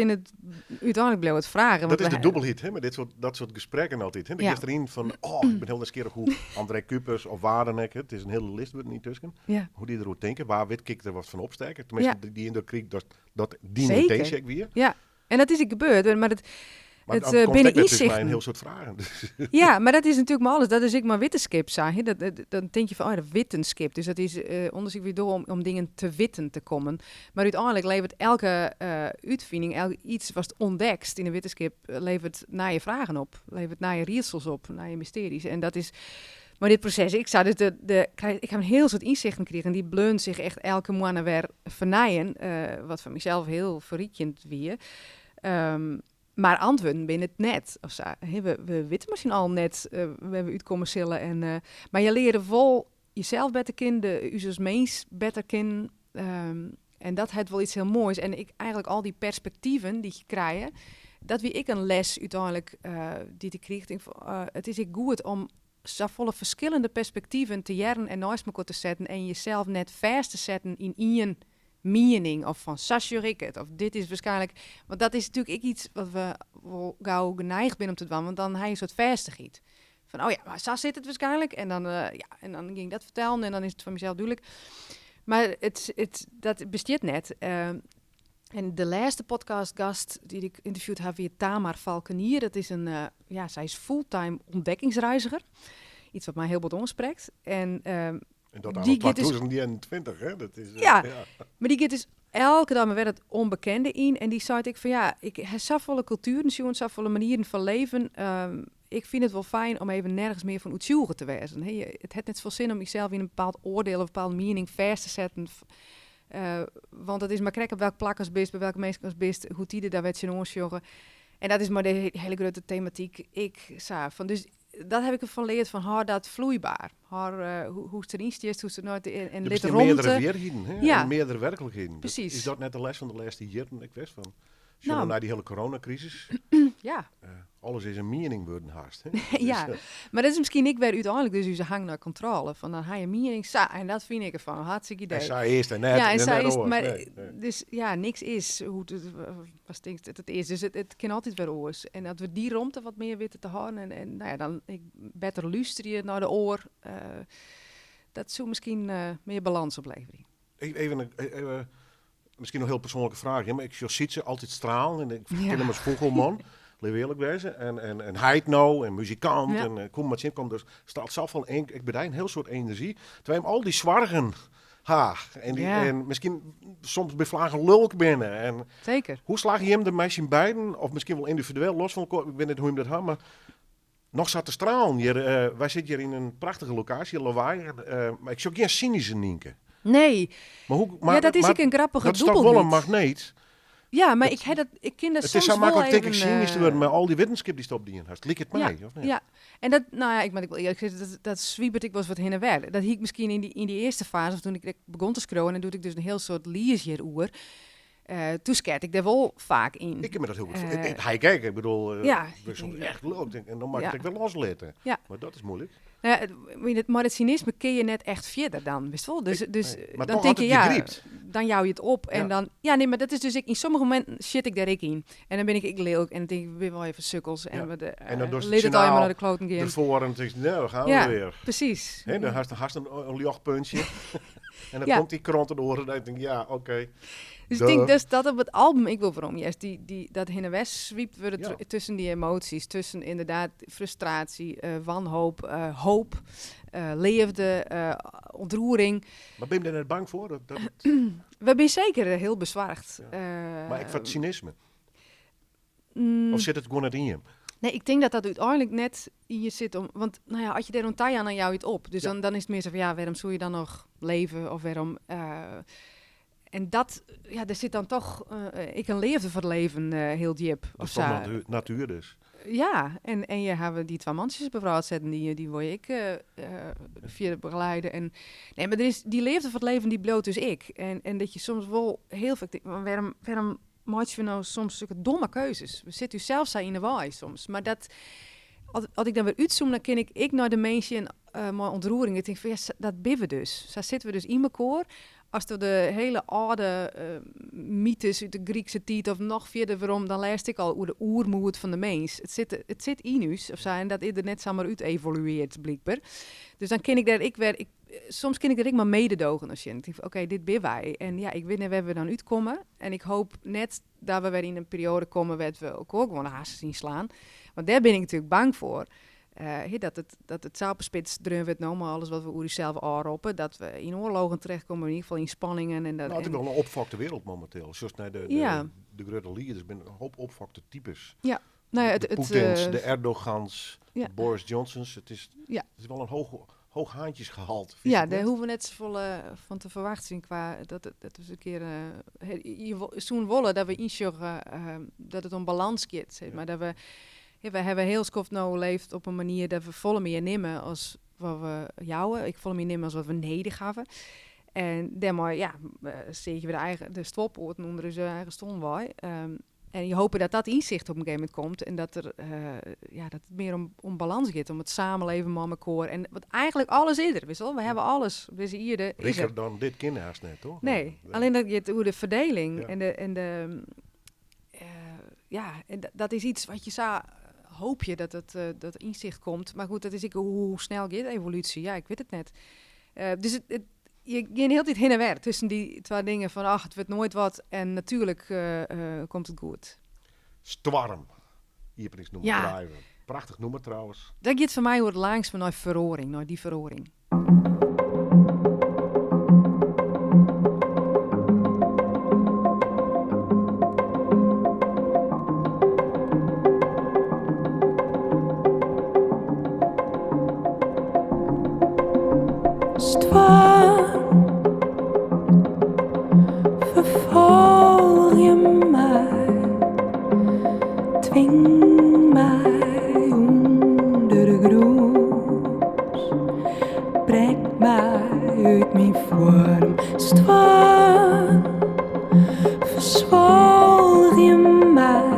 uiteindelijk bleef het vragen, Dat want is de we dubbelhit, hè, met dat soort gesprekken altijd. Hè. De eerste erin van, oh, ik ben heel nieuwsgierig hoe André Kupers of Waardenek, hè, het is een hele list met niet tussen. Hoe die erover denken, waar weet ik er wat van opsteken. Tenminste, die indruk kreeg dat die niet deze weer. Ja, en dat is het gebeurd. Maar het, Maar Het, dan eh, komt binnen ek wer dus mei in ynsichten. hiel soad fragen. Ja, mar dat is natuerlik mei alles. Dat is ek mei wittenskip sa. Hè? Dat, dan tink je fan, oh, dat wittenskip. Dus dat is ûndersyk wie door om dingen te witten te kommen. Mar úteinlik leveret elke útfining, elk iets watst ûntdekst yn de wittenskip, leveret nije fragen op. Leveret nije riedsels op, nije mystearjes. En dat is mar dit proses, ik sa, dus ik ha in hiel soad ynsichten krigen. Dy bleaun sich echt elke moanne wer fernijen. Wat foar mysels hiel ferrykjend wie. Mar antwurden binne it net. Of sa. Hè, we witte miskien al net wêr't we útkomme sille. En mar je leare wol jesels better kennen, ús as mins better kennen. En dat hat wol iets hiel moais. En ik eigentlik al dy perspektiven dy't je krije, dat wie ek in les úteinlik dy't ik krige. Ik tink, it is ek goed om safolle ferskillende perspektiven te hearren en neist mekoar te setten en jesels net fêst te setten yn ien miening of fan sa sjoch ik it of dit is waarskynlik, want dat is natuerlik ek iets wat we wol gau geneigd binne om te dwaan, want dan ha je in soad fêstichheid. Fan oh ja, mar sa sit it waarskynlik en dan, ja, en dan gean ik dat fertellen en dan is it foar mysels dúdlik. Mar dat bestiet net. En de lêste podcastgast dy't ik ynterviewd ha wie Tamar Valkenier. Dat is in, ja, sy is fulltime ûntdekkingsreizger. Iets wat my hiel bot oansprekt. En En dat die al giet dus 2021, hè? Dat is, Ja. Mar dy giet dus elke dei mar wer it ûnbekende yn. En dy sei ek fan ja, ik ha safolle kultueren sjoen, safolle manieren fan leven. Ik fyn it wol fijn om even nergens mear fan oertsjûge te wêzen. Hè, it hat net safolle sin om jesels yn in bepaald oardiel of in bepaalde miening fêst te setten. Want it is mar krekt op welk plak ast bist, by welke minsken ast bist, hoe't dy der dêr wer tsjinoan sjogge. En dat is mei de hiele grutte tematyk ek sa. Fan, dus dat ha ik derfan leard, fan hâld dat floeiber. Hâld, hoe'tst deryn stiest, hoe'tst der noait en Der lit bestean romte. meardere wierheden, hè? Ja. En meardere werklikheden. Precies. Is dat net de les fan de lêste jierren ek west? Fan, sjoch Nou. nei dy hiele coronakrisis. Ja. Alles is in miening wurden hast. Hè? Ja. Dus, Mar dat is miskien ek wer úteinlik dus ús hang nei kontrôle. Fan dan ha je in miening, sa, en dat fyn ik derfan. Hartstikke idee. En sa earst en net. Ja, en en sa net is oars. mar Nee. dus ja, niks is hoe't it, wat tinkst dat it is. Dus it kin altyd wer oars. En dat we dy romte wat mear witte te hâlden en nou ja, dan ek better lústerje nei de oar. Dat soe miskien mear balâns opleverje. Even, miskien noch in hiel persoanlike fraach, hè, mar ik sjoch Sytse altyd stralen en ik ken him as fûgelman, lit we earlik wêze. En heit no, en muzikant, en kom mar tsjin, kom, dus straalt safolle, ik bedij in hiel soad enerzjy. Terwyl him al dy soargen ha, en, die, en miskien soms by flagen lulk binne. En hoe slagge jim der mei syn beiden, of miskien wol yndividueel, los fan elkoar, ik wit net hoe't jim dat ha, mar noch sa te stralen. Hjir, wy sitte hjir yn in prachtige lokaasje, Lawaai, en, mar ik sjoch gjin synyske Nynke. Nee. Mar hoe, mar, Ja, dat is mar ek in grappige dat is toch wol in dûbeldheid. magneet? Ja, mar ik kin dat It is soms sa wol maklik, tink ik, even, synysk te wurden mei al dy wittenskip dy'tst opdien hast. Liket my, Ja, of net? ja. En dat, nou ja, ik moat ek wol earlik sizze, dat swiepet ek wolris wat hinne en wer. Dat hie ik miskien yn dy earste faze, of doe't ik begûn te skriuwen, en doe't ik dus in hiel soad lies hjiroer, doe skeat ik dêr wol faak yn. Ik kin my dat hiel goed Hy kijk, ik bedoel, ik ben soms echt leuk en dan moat ik it wer loslitte. Maar dat is muoilik. Nou ja, mar it synisme kin je net echt fierder dan, witst wol? Dus, Ik, dus nee. Mar dan toch tink je, altyd ja, je grypt. dan jou je it op en dan, ja, nee, mar dat is dus ik, yn sommige mominten sit ik dêr ek yn. En dan bin ik ek lilk en dan tink ik, bin wol even sukkels en we de, En dan dochst lit it it allegear journaal nei de kloten gean. derfoar en dan tinkst, nou, gaan we weer. Hè, dan hast in ljochtpuntsje. En dan komt dy krante oer en dan denk ik, ja, oké. Dus ik Duh. tink dus dat op it album ek wol werom is. Dat hinne en wer swiept wurde tusken dy emoasjes, tusken ynderdaad frustraasje, wanhoop, hoop, leafde, ûntroering. Mar bin je dêr net bang foar? Dat it We binne seker hiel besoarge. Mar ek foar it synisme? Of sit it gewoan net yn je? Nee, ik tink dat dat úteinlik net yn je sit. Om, want nou ja, as je dêr oan tajaan, dan jou je it op. Dus dan is it mear sa fan, ja, wêrom soe je dan noch leve? Of wêrom... En dat, ja, der sit dan toch ek in leafde foar it leven hiel djip. Dat Of is toch sa. natuer dus. Ja, en je hawwe dy twa mantsjes bevrijd setten, dy wol je ek fierder begeliede. En, nee, mar der is, dy leafde foar it leven, dy bliuwt dus ek. En dat je soms wol hiel faak tinke, mar wêrom meitsje we no soms sulke domme keuzes? We sitte ússels sa yn 'e wei soms. Mar dat, as ik dan wer útzoom, dan kin ik ek nei de minsken en mei ûntroering. Ik tink fan, ja, dat binne we dus. Sa sitte we dus yn mekoar. As de hiele âlde mythes út de Grykske tiid of noch fierder werom, dan lêst ik al oer de oermoed fan de mins. It sit yn ús of sa en dat is der net samar út evolueard, blykber. Dus dan kin ik dêr ek wer, soms kin ik der ek mei mededogen nei sjen. Ik tink fan, oké, dit binne wy. En ja, ik wit net wêr't we dan útkomme. En ik hoop net dat we wer yn in perioade komme wêr't we elkoar gewoan de harsens ynslaan. Want dêr bin ik natuerlik bang foar. Dat it, dat it sa op 'e spits dreaun wurdt no mei alles wat we oer ússels ôfroppe, dat we yn oarlogen terechtkomme, yn ieder gefal yn spanningen. En dat, Nou, it is en wol in opfokte wereld momenteel. Sjochst nei de grutte lieders, binne in hoop opfokte types. Ja. Nou ja, De Poetins, de Erdogans, de Boris Johnsons. Het is wel een hoog haantjesgehalte, vind Ja, ik daar net. hoeven we net safolle fan te ferwachtsjen qua dat is in kear, he, je soenen wolle dat we ynsjogge dat it om balans giet, zeg maar. Dat we, he, we hawwe hiel skoft no leefd op in manier dat we folle mear nimme as wat we jouwe. Ik folle mear nimme as wat we nedich hawwe. En dêrmei, ja, seagje we de stoalpoaten ûnder ús eigen stoel wei. En je hopen dat dat ynsicht op in gegeven momint komt en dat er, ja, dat it mear om balans giet, om it samenleven mei mekoar. En want eigenlijk alles is der, wist wel? We hawwe alles op dizze ierde. Is Riker er. dan dit kin haast net, toch? Nee, alleen dat giet oer de ferdeling en de, en de, ja, en dat is iets wat je sa hoop je dat het, dat ynsicht komt. Mar goed, dat is ek hoe snel giet evolutie? Ja, ik wit it net. Dus je gean de hiele tiid hinne en wer tussen dy twa dingen fan ach, it wurdt noait wat en natuerlik komt it goed. Stoarm, iepeningsnûmer draaie. Prachtich nûmer trouwens. Dat giet foar my oer it langstme nei feroaring, nei dy feroaring. Stoarm, ferfolgje my, twing my ûnder de grûn, brek my út myn foarm. Stoarm, ferswolgje my,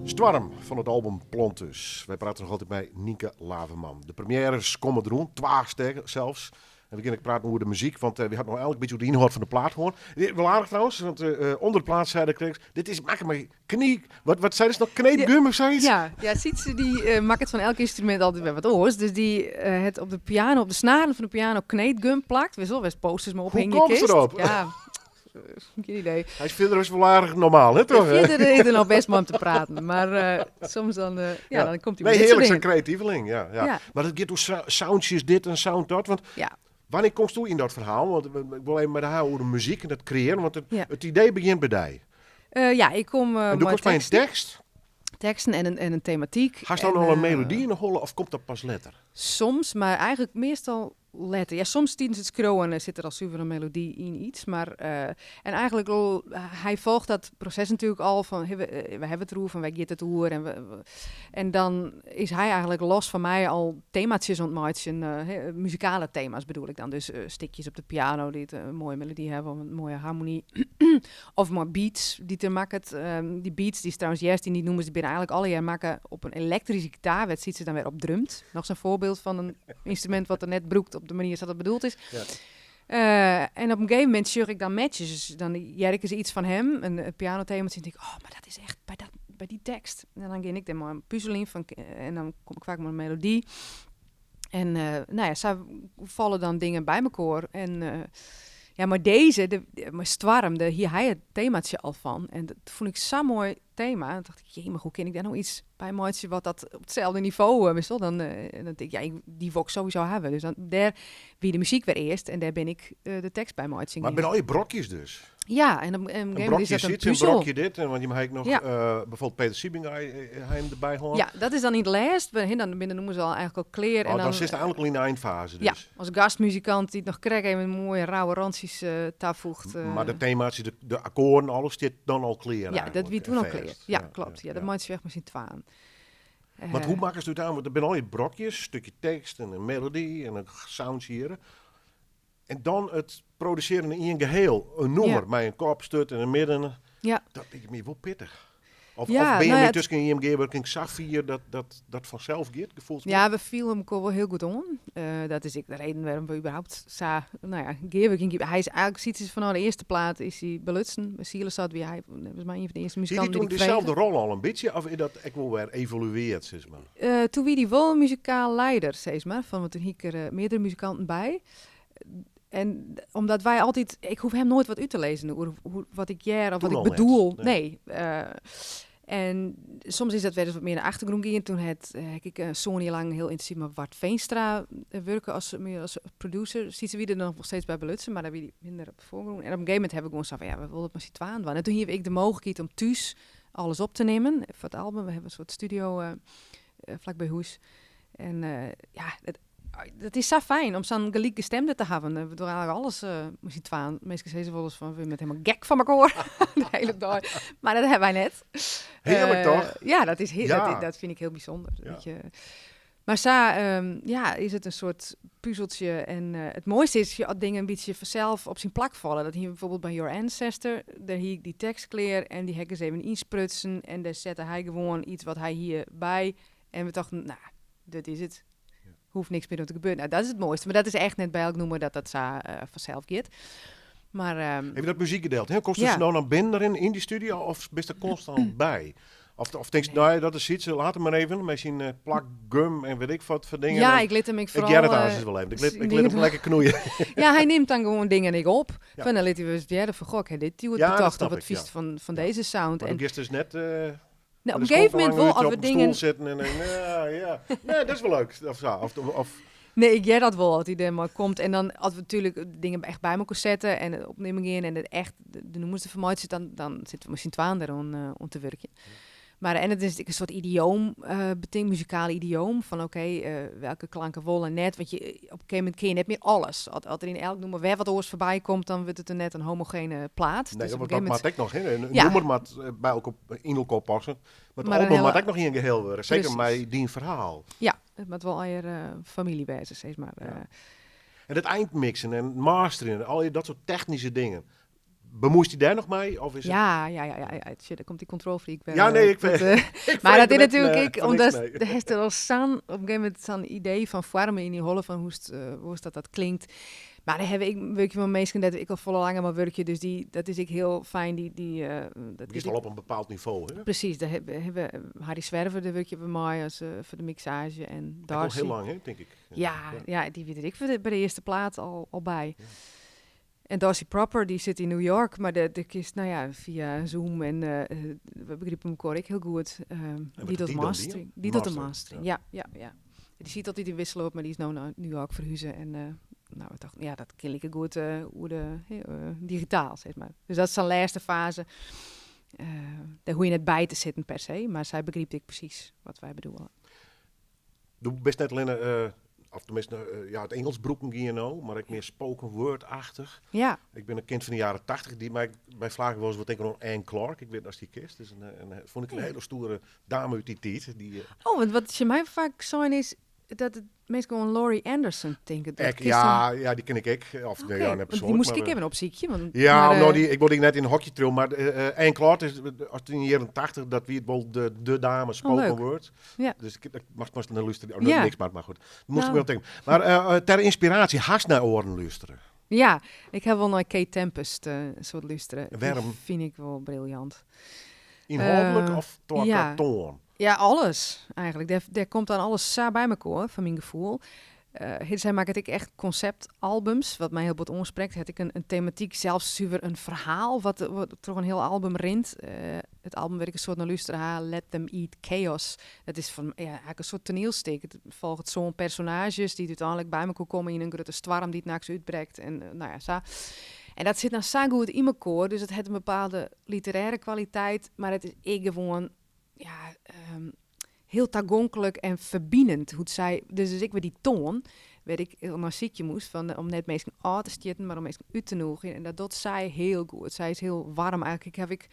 Stoarm fan it album Plantus. Wy prate noch altyd mei Nynke Laverman. De premières komme deroan, twa sels. En we gean ek praten oer de muzyk, want we ha noch elk bytsje oer de ynhâld fan de plaat hân. Wol aardich trouwens, want ûnder de plaat sei de krekt, dit is makke mei knie, wat sei se noch, kneedgum of sayts? Ja, ja, Sytse dy makket fan elk ynstrumint altyd wer wat oars. Dus dy hat op de piano, op de snaren fan de piano kneedgum plakt. Wist wol, wêr'tst posters mei Hoe ophingje komst kinst. derop? Ja, geen idee. Hy is fierder is wol aardich normaal, hè, toch? Ja, fierder is er noch best mei him te praten, mar soms dan, ja, dan komt hy Nee, met dit soort heerlijk, zo'n dingen. creatieveling, ja, ja. Maar het gaat oer soundjes dit en sound dat, want wanneer komst du in dat verhaal? Want ik wil even met haar over de muziek en dat creëren, want het idee begint bij die. Ja, ik kom En du met komst bij een teksten. tekst? Teksten en een thematiek. Hast dan al een melodie in de holle of komt dat pas later? Soms, maar eigenlijk meestal letter. Ja, soms tijdens het scrollen zit er al zuiver een melodie in iets. Maar en eigenlijk al, hij volgt dat proces natuurlijk al van, hey, we hebben het erover, van wij gaan het oer. En dan is hij eigenlijk los van mij al themaatjes aan het maken, hè, muzikale thema's bedoel ik dan. Dus stikjes op de piano die het, een mooie melodie hebben of een mooie harmonie. Of maar beats die te maken. Die beats die is trouwens juist die niet noemen, ze binnen eigenlijk alle jaar maken op een elektrische gitaar. Werd ziet ze dan weer op drumt. Nog zo'n voorbeeld van een instrument wat er net broekt op de manier zoals dat bedoeld is. En op een gegeven moment zag ik dan matches. Dus dan jerk ik iets van hem, een pianothema. En dan denk ik, oh, maar dat is echt bij die tekst. En dan ging ik daar maar een puzzel in van, en dan kom ik vaak met een melodie. En zo vallen dan dingen bij elkaar. En ja, maar deze, de, maar Stoarm, de, hier hij het themaatje al van. En dat vond ik zo'n mooi thema. En toen dacht ik, jee, maar hoe kan ik daar nou iets bij maken wat dat op hetzelfde niveau is, toch? Dan dan denk ik, ja, die wil ik sowieso hebben. Dus dan, daar wie de muziek weer eerst en daar ben ik de tekst bij maken. Maar het zijn al je brokjes dus? Ja, en op een Een gegeven moment brokje is dat een zit, een puzzel. brokje dit, en want je mag nog, bijvoorbeeld Peter Siebenga, hij hem erbij horen. Ja, dat is dan niet last. We, hè, dan binnen noemen ze al eigenlijk al kleer. Oh, en dan dan zit het eigenlijk al in de eindfase Ja, dus. als gastmuzikant die het nog krijgt, even een mooie rauwe randjes toevoegt. Maar de thema's, de akkoorden, alles zit dan al kleer Ja, dat eigenlijk, wie toen al en kleer. vast. Ja, klopt. Ja, dat maakt ze weg met z'n twaan. Want hoe makkest it oan? Want der binne al dy brokjes, in stikje tekst en in melody en in soundsje hjir. En dan it produsearjen yn ien geheel, in nûmer mei in kop, sturt en in midden. Dat liket my wol pittich. Of, Ja, of bin je nou ja, yntusken yn jim gearwurking safier dat dat, dat fanself giet, gefoelsmjittich? Ja, we fiele elkoar wol hiel goed oan. Dat is ek de reden wêrom't we überhaupt sa, nou ja, gearwurking. Hy is eigentlik, Sytse is fanôf de earste plaat is hy belutsen. By Sielestad wie hy neffens my ien fan de earste Hie dy muzikanten toen dy't ik frege. dyselde rol al in bytsje, of is dat ek wol wer evolueard, sis mar? Toen wie dy wol muzikaal leider, sis mar. Fan, want toen hie ik der meardere muzikanten by. En omdat wy altyd, ik hoef him noait wat út te lizzen oer hoe, wat ik hear of Toen wat ik al net, bedoel. nee. Nee. En soms is dat wer ris wat mear nei de achtergrûn gien. Toen ha ik sân jier lang hiel yntinsyf mei Wart Veenstra wurke as, mear as producer. Sytse wie der noch wol steeds by belutsen, mar dêr wie dy minder op de foargrûn. En op in gegeven momint ha we gewoan sein fan ja, we wolle it mei syn twaen dwaan. En toen hiene we ek de mooglikheid om thús alles op te nimmen foar it album. We hawwe in soart studio flakby hûs. En ja, dat is sa fijn om sa'n gelykgestimde te hawwen. We dogge eigentlik alles mei syn twaen. Minsken sizze wolris fan, we binne hielendal gek fan mekoar de hiele dei. Mar dat hawwe wy net. Hearlik, toch? Ja, dat is heel, dat, dat fyn ik hiel bysûnder. Dat je, mar sa, ja, is it in soart puzeltsje. En it moaiste is as dingen in bytsje fansels op syn plak falle. Dat hie we byfoarbyld by Your Ancestor. Dêr hie ik dy tekst klear en dy ha ik ris even ynsprutsen. En dêr sette hy gewoan iets wat hy hie by. En we tochten, nou, dit is it. Hoecht niks mear oan te gebeuren. Nou, dat is it moaiste. Mar dat is echt net by elk nûmer dat dat sa fansels giet. Maar, Even dat muzykgedeelte, hè? Komst dus no nei binnen deryn yn dy studio of bist der konstant by? Of tinkst, nee, dat is Sytse, laat him mar even mei syn plak gum en weet ik wat foar dingen. Ja, En ik lit him ek ik foaral, hear it aansens wol even. Ik syn lit him dingen lekker knoeien. Ja, hy nimt dan gewoan dingen ek op. Fan, dan lit hy ris hearre fan, goh, ik ha dit hjoed Ja, dat betocht, snap of wat ik, ja. fynst fan dizze sound. Mar En do giest dus net, Nou, op Dus een gegeven komt moment wol, lang als op we een stoel dingen zitten en dan, ja, ja. Nee, dat is wel leuk. Of zo, of Nee, ik hear dat wol, as hy dêr mei komt. En dan, as we natuerlik dingen echt by elkoar sette en it opnimmen gean en it echt de nûmers derfoar meitsje, dan sitte we mei syn twaen dêr oan te wurkjen. Mar, en it is ek in soart idioom, betink, muzikaal idioom, fan oké, welke klanken wol en net. Want op in gegeven momint kin je net mear alles. As der yn elk nûmer wer wat oars foarby komt, dan wurdt it in net in homogene plaat. Nee, Dus op want een dat gegeven moat moment ek noch, hè. In Ja. nûmer moat by elkoar, yn elkoar passe. Mar it Mar in album hiele moat ek noch ien geheel wurde, seker Precies. mei dyn ferhaal. Ja, it moat wol allegear famylje wêze, sis mar. Ja. En it eindmixen en masteren, al dat soart technyske dingen. Bemoeist dy dêr noch mei? Of is it Ja, ja, ja, ja, ja. Shit, daar komt die controlfreak weer, Ja, nee, ik dat, weet- ik maar vreet dat is er net, natuurlijk ik, voor omdat niks mee. er heeft er al zo'n, op een gegeven moment zo'n idee van vormen in die holle van hoe het dat, dat klinkt. Maar daar heb ik, werk je wel meestal dat ik al volle langer maar werk je, dus die, dat is ik heel fijn. Die, die, dat Die is is al op een bepaald niveau, hè? Precies, daar hebben we Harry Zwerver, daar werk je bij mij als voor de mixage en Ook al Darcy. heel lang, hè, denk ik. Ja, ja, die weet ik bij de eerste plaat al bij. Ja. En Darcy Proper, die zit in New York, maar de kist, nou ja, via Zoom en we begrijpen elkaar ook heel goed. En Die wat doet doet die dan, die? mastering. Die doet de Mastering, mastering, ja. ja, ja, ja. Die ziet altijd in wisselen op, maar die is nou naar New York verhuizen. En nou, we dachten, ja, dat kan ik goed hoe de, hè digitaal, zeg maar. Dus dat is zijn laatste fase. Daar hoef je net bij te zitten per se, maar zij begrijpt ik precies wat wij bedoelen. Doe best net alleen, of tenminste, ja, het Engels broeken ging je nou, maar ik meer spoken word-achtig. Ik ben een kind van de jaren 80, die mij bij vlagen was wat ik nog Anne Clark, ik weet als die kist. Dus vond ik een hele stoere dame uit die tijd. Die Oh, want wat je mij vaak zei is dat het meestal gewoon Laurie Anderson denken. Dat Ik, kist ja, dan ja, die ken ik ook. Of, nee, Oké, ja, net want die persoonlijk, moest maar, ik even opzieken. Want, ja, maar, nou, die, ik word net in een hokje trillen, maar Anne Clark is, als het in de jaren 80, dat wie het wel de dame Oh, spoken leuk. word. Dus ik mag maar naar luisteren. Oh, niks maar, maar goed. Moest ik wel denken. Maar ter inspiratie, haast naar oren luisteren. Ja, ik heb wel naar Kate Tempest een soort luisteren. Die Waarom? vind ik wel briljant. Inhoudelijk of toch Ja. toon? Ja, alles eigenlijk. Daar komt dan alles zo bij elkaar, van mijn gevoel. Zij maakt het ik echt conceptalbums, wat mij heel wat aanspreekt. Heb ik een thematiek, zelfs zuiver een verhaal, wat toch een heel album rint. Het album waar ik een soort naar luister, ha, Let Them Eat Chaos. Dat is van, ja, eigenlijk een soort toneelstuk. Het volgt zo'n personages die uiteindelijk bij elkaar komen in een grote storm die het nachts uitbreekt. En nou ja, zo. En dat zit nou zo goed in elkaar, dus het heeft een bepaalde literaire kwaliteit, maar het is ik gewoon, ja, heel toegankelijk en verbindend. Hoe het zij, dus ik weer die toon, weet ik, heel naar ziekje moest, van om net meestal aan te zitten, maar om meestal uit te nodigen. En dat doet zij heel goed. Zij is heel warm eigenlijk. Ik heb ik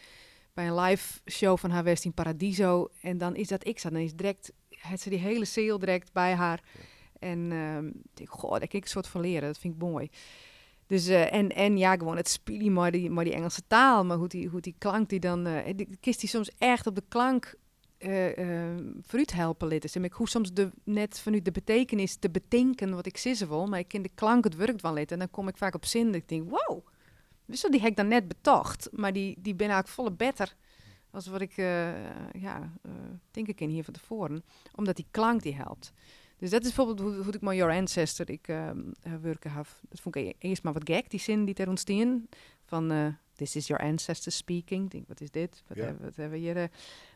bij een live show van haar West in Paradiso. En dan is dat ik zat, dan is direct, hat se die hele seal direkt by har. En ik denk, goh, daar kan ik een soort van leren. Dat vind ik mooi. Dus, en ja, gewoon het spelen met die Engelse taal. Maar hoe die klank die dan... die kist die soms echt op de klank vooruit helpen litten. Zeg maar, ik hoef soms net vanuit de betekenis te bedenken wat ik zeggen wil. Maar ik ken de klank het werk wel litten. En dan kom ik vaak op zin dat ik denk, wow. Dus die heb ik dan net betocht. Maar die ben eigenlijk volle beter als wat ik, ja, denk ik in hier van tevoren. Omdat die klank die helpt. Dus dat is bijvoorbeeld hoe ik met Your Ancestor ik werken heb. Dat vond ik eerst maar wat gek, die zin die er ontstaan. Van, this is your ancestor speaking. Ik denk, wat is dit? Wat, hebben we hier?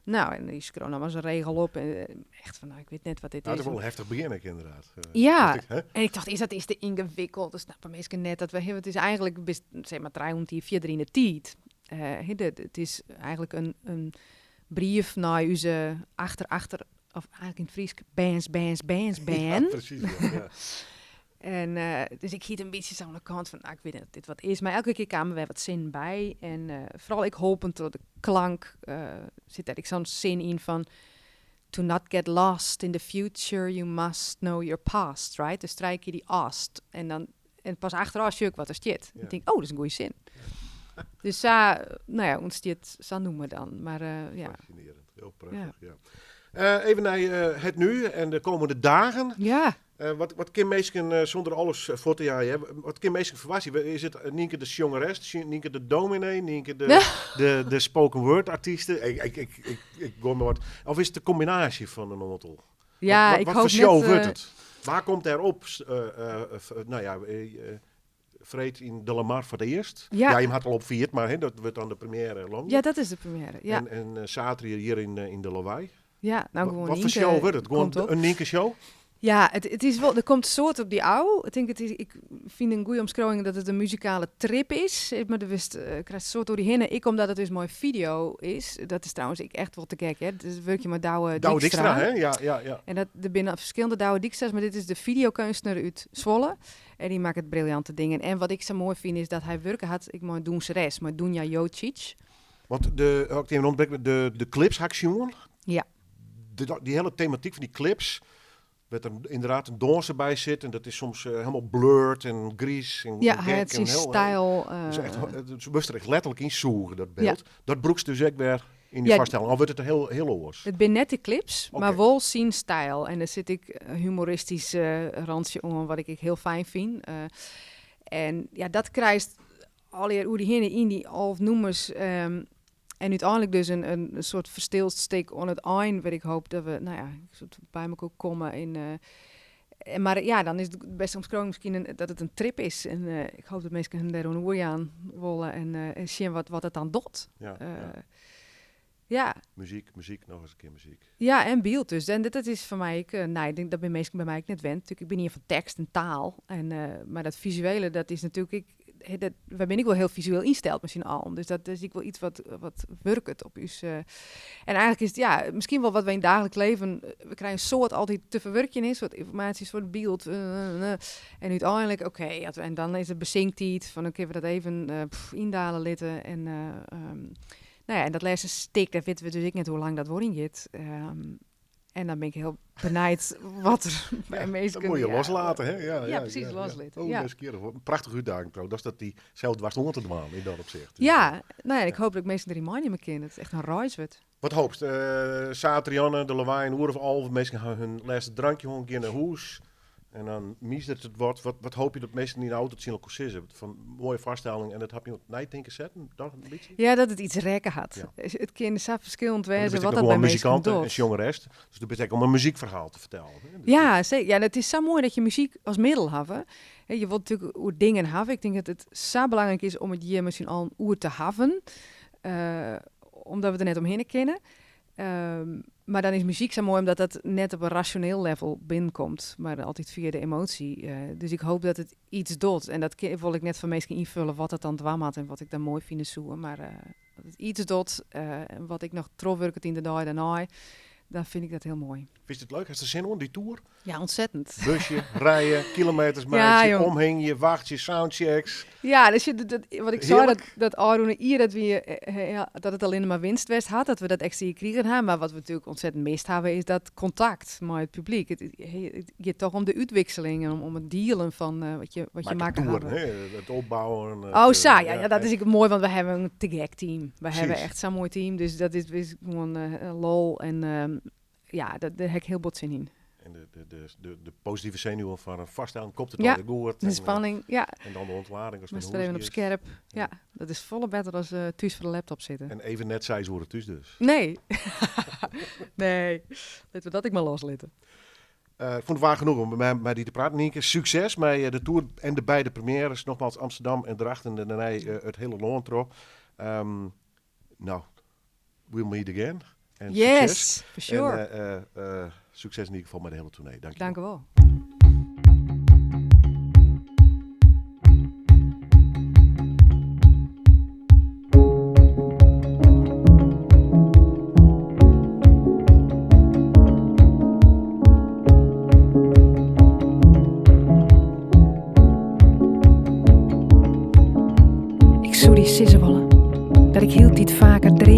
Nou, en die scroll nou maar zo'n regel op. En echt van, nou, ik weet net wat dit Nou, is. dat is wel een heftig begin, ik, inderdaad. Ja. Dacht ik, hè? En ik dacht, is dat is te ingewikkeld? Dat snappen mensen net dat we het is eigenlijk best, zeg maar, 304 in de tijd. Hè, het is eigenlijk een brief naar onze achter, achter, of eigenlijk in het Fries, bans, bans, bans, ban. Ja, precies. Ja. En dus ik hield een beetje zo aan de kant van, nou, ik weet niet of dit wat is. Maar elke keer kwamen er weer wat zin bij. En vooral ik hopend door de klank zit er ik zo'n zin in van... To not get lost in the future, you must know your past, right? Dus strijk je die ast. En dan en pas achteraf zie ik wat er zit. Ik denk, oh, dat is een goede zin. Dus zo, nou ja, ontstaat zo noemen dan. Maar ja. Fascinerend, heel prachtig, ja. Even naar het nu en de komende dagen. Wat kin minsken zonder alles voor te jaan, hè? Wat kin minsken verwachten? Is het Nienke de sjongeres, Nienke de dominee, Nienke de spoken word artiesten? Ik gooi maar wat. Of is het de combinatie van een aantal? Ja, Wat ik wat hoop voor show net, wordt het? Waar komt erop? Nou ja, Freed in de Lamar voor het eerst. Ja. Je had al op vierd, maar hè, dat wordt dan de première lang. Ja, dat is de première. Ja, En zaterdag hier in de Lawei. Ja, nou gewoon Wat voor Nienke show wordt het? Gewoon komt op. een Nienke show? Ja, het is wel, er komt een soort op die oude. Ik denk het is, ik vind een goede omschrijving dat het een muzikale trip is. Ik maar de wist, krijgt een soort door die hinnen. Ik omdat het dus mooi video is. Dat is trouwens ik echt wel te gek, hè. Het is werk je met Douwe Douwe Dijkstra. Dijkstra, hè? Ja. En dat er binnen verschillende Douwe Dijkstra's, maar dit is de videokunstenaar uit Zwolle. En die maakt het briljante dingen. En wat ik zo mooi vind is dat hij werken had, ik moet doen maar Dunja Jocic. Want de, ook even ontbreken, de clips had ik zien. Die hele thematiek van die clips, werd er inderdaad een danser bij zit. En dat is soms helemaal blurred en gries en Ja, gek hij had en zijn heel, stijl. Dus echt, het moest er echt letterlijk in zoegen, dat beeld. Dat broekst dus ook weer in die vaststelling. Al wordt het heel, heel oors. Het zijn net de clips, maar wel zijn stijl. En daar zit ik een humoristisch randje om, wat ik heel fijn vind. En ja, dat krijgt alweer hoe die hinnen in die half noemers. En uiteindelijk dus een soort verstilsteek on het eind, waar ik hoop dat we, nou ja, een soort bij elkaar komen in. En maar ja, dan is het best omschreven misschien dat het een trip is. En ik hoop dat mensen hun daar een oor aan willen en zien wat het dan doet. Muziek, muziek, nog eens een keer muziek. Ja, en beeld dus. En dat is voor mij, ik, nou, ik denk dat bij meesten bij mij ik net wend. Natuurlijk, ik ben hier van tekst en taal. En, maar dat visuele, dat is natuurlijk, ik, he, dat, waar ben ik wel heel visueel insteld misschien al. Dus dat is ik wel iets wat werkt op us. En eigenlijk is het, ja, misschien wel wat wij in het dagelijks leven, we krijgen een soort altijd te verwerken, een soort informatie, een soort beeld. En uiteindelijk, oké, ja, en dan is het bezinkt iets van, oké, we dat even pff, indalen litten. En nou ja, en dat laatste stik, daar weten we dus ik net hoe lang dat wordt in zit. En dan ben ik heel benijd wat er bij Ja, mensen dat moet je ja. loslaten, hè? Ja, Ja, precies, loslaten. Oh, dat is een keer een prachtige uitdaging trouwens. Dat is dat die zelf dwars onder te dwalen in dat opzicht. Dus, Ja, nou ja, ik hoop dat ik mensen er in me ken. Het is echt een reis wordt. Wat hoopst? Satrianne, de Lawei, een uur of half. Mensen gaan hun laatste drankje gewoon een keer naar huis. En dan misert het wat. Wat hoop je dat mensen in de auto zien elkaar zitten? Van mooie vaststelling en dat heb je op nijtinken zetten, dat een beetje? Ja, dat het iets rekken had. Het kind is zo verschillend Want wezen dan wat ben dat ik bij gewoon mensen muzikant en doet. jongeres. Dus dat betekent om een muziekverhaal te vertellen. Hè? Dus Ja, zeker. Ja, en het is zo mooi dat je muziek als middel hebt. Hè, je wilt natuurlijk hoe dingen hebben. Ik denk dat het zo belangrijk is om het hier misschien al een oer te hebben. Omdat we er net omheen kennen. Maar dan is muziek zo mooi omdat dat net op een rationeel level binnenkomt. Maar altijd via de emotie. Dus ik hoop dat het iets doet. En dat wil ik net van mensen invullen wat het dan dwam had en wat ik dan mooi vind zoeken. Maar dat het iets doet. En wat ik nog trof werk het in de dag daarna. Dan vind ik dat heel mooi. Vind je het leuk? Hast er zin in, die tour? Ja, ontzettend. Busje, rijden, kilometers Ja, maken, jong. omhingje, wachtje, soundchecks. Ja, dus je, dat, wat ik zei, dat, Heerlijk. dat Arun hier, dat, we, ja, dat het alleen maar winstwest had, dat we dat extra hier kregen hebben. Maar wat we natuurlijk ontzettend mist hebben, is dat contact met het publiek. Het gaat toch om de uitwisseling en om het dealen van wat je Maak maken de tour, hebben. hè? Het opbouwen. Het, Oh, zo, ja, ja, dat hè. is ik mooi, want we hebben een te gek team. We Precies. hebben echt zo'n mooi team, dus dat is gewoon lol. En ja, daar heb ik heel bot zin in. En de positieve zenuwen van een vasthouden, komt het Ja, alweer goed. De spanning, ja. En dan de ontlading als Maar het er even op is. scherp. Ja, dat is volle beter als thuis voor de laptop zitten. En even net zij worden thuis dus. Nee. Nee. Laten we dat ik maar loslitten. Ik vond het waar genoeg om met die te praten. Nienke, succes met de tour en de beide premières. Nogmaals Amsterdam en Drachten en daarna het hele Lontro. Nou, we'll meet again. En Yes, succes. for sure. En succes in ieder geval met de hele tournee. Dank je Dank u wel. Ik zou die sissen willen, dat ik heel tijd vaker dream.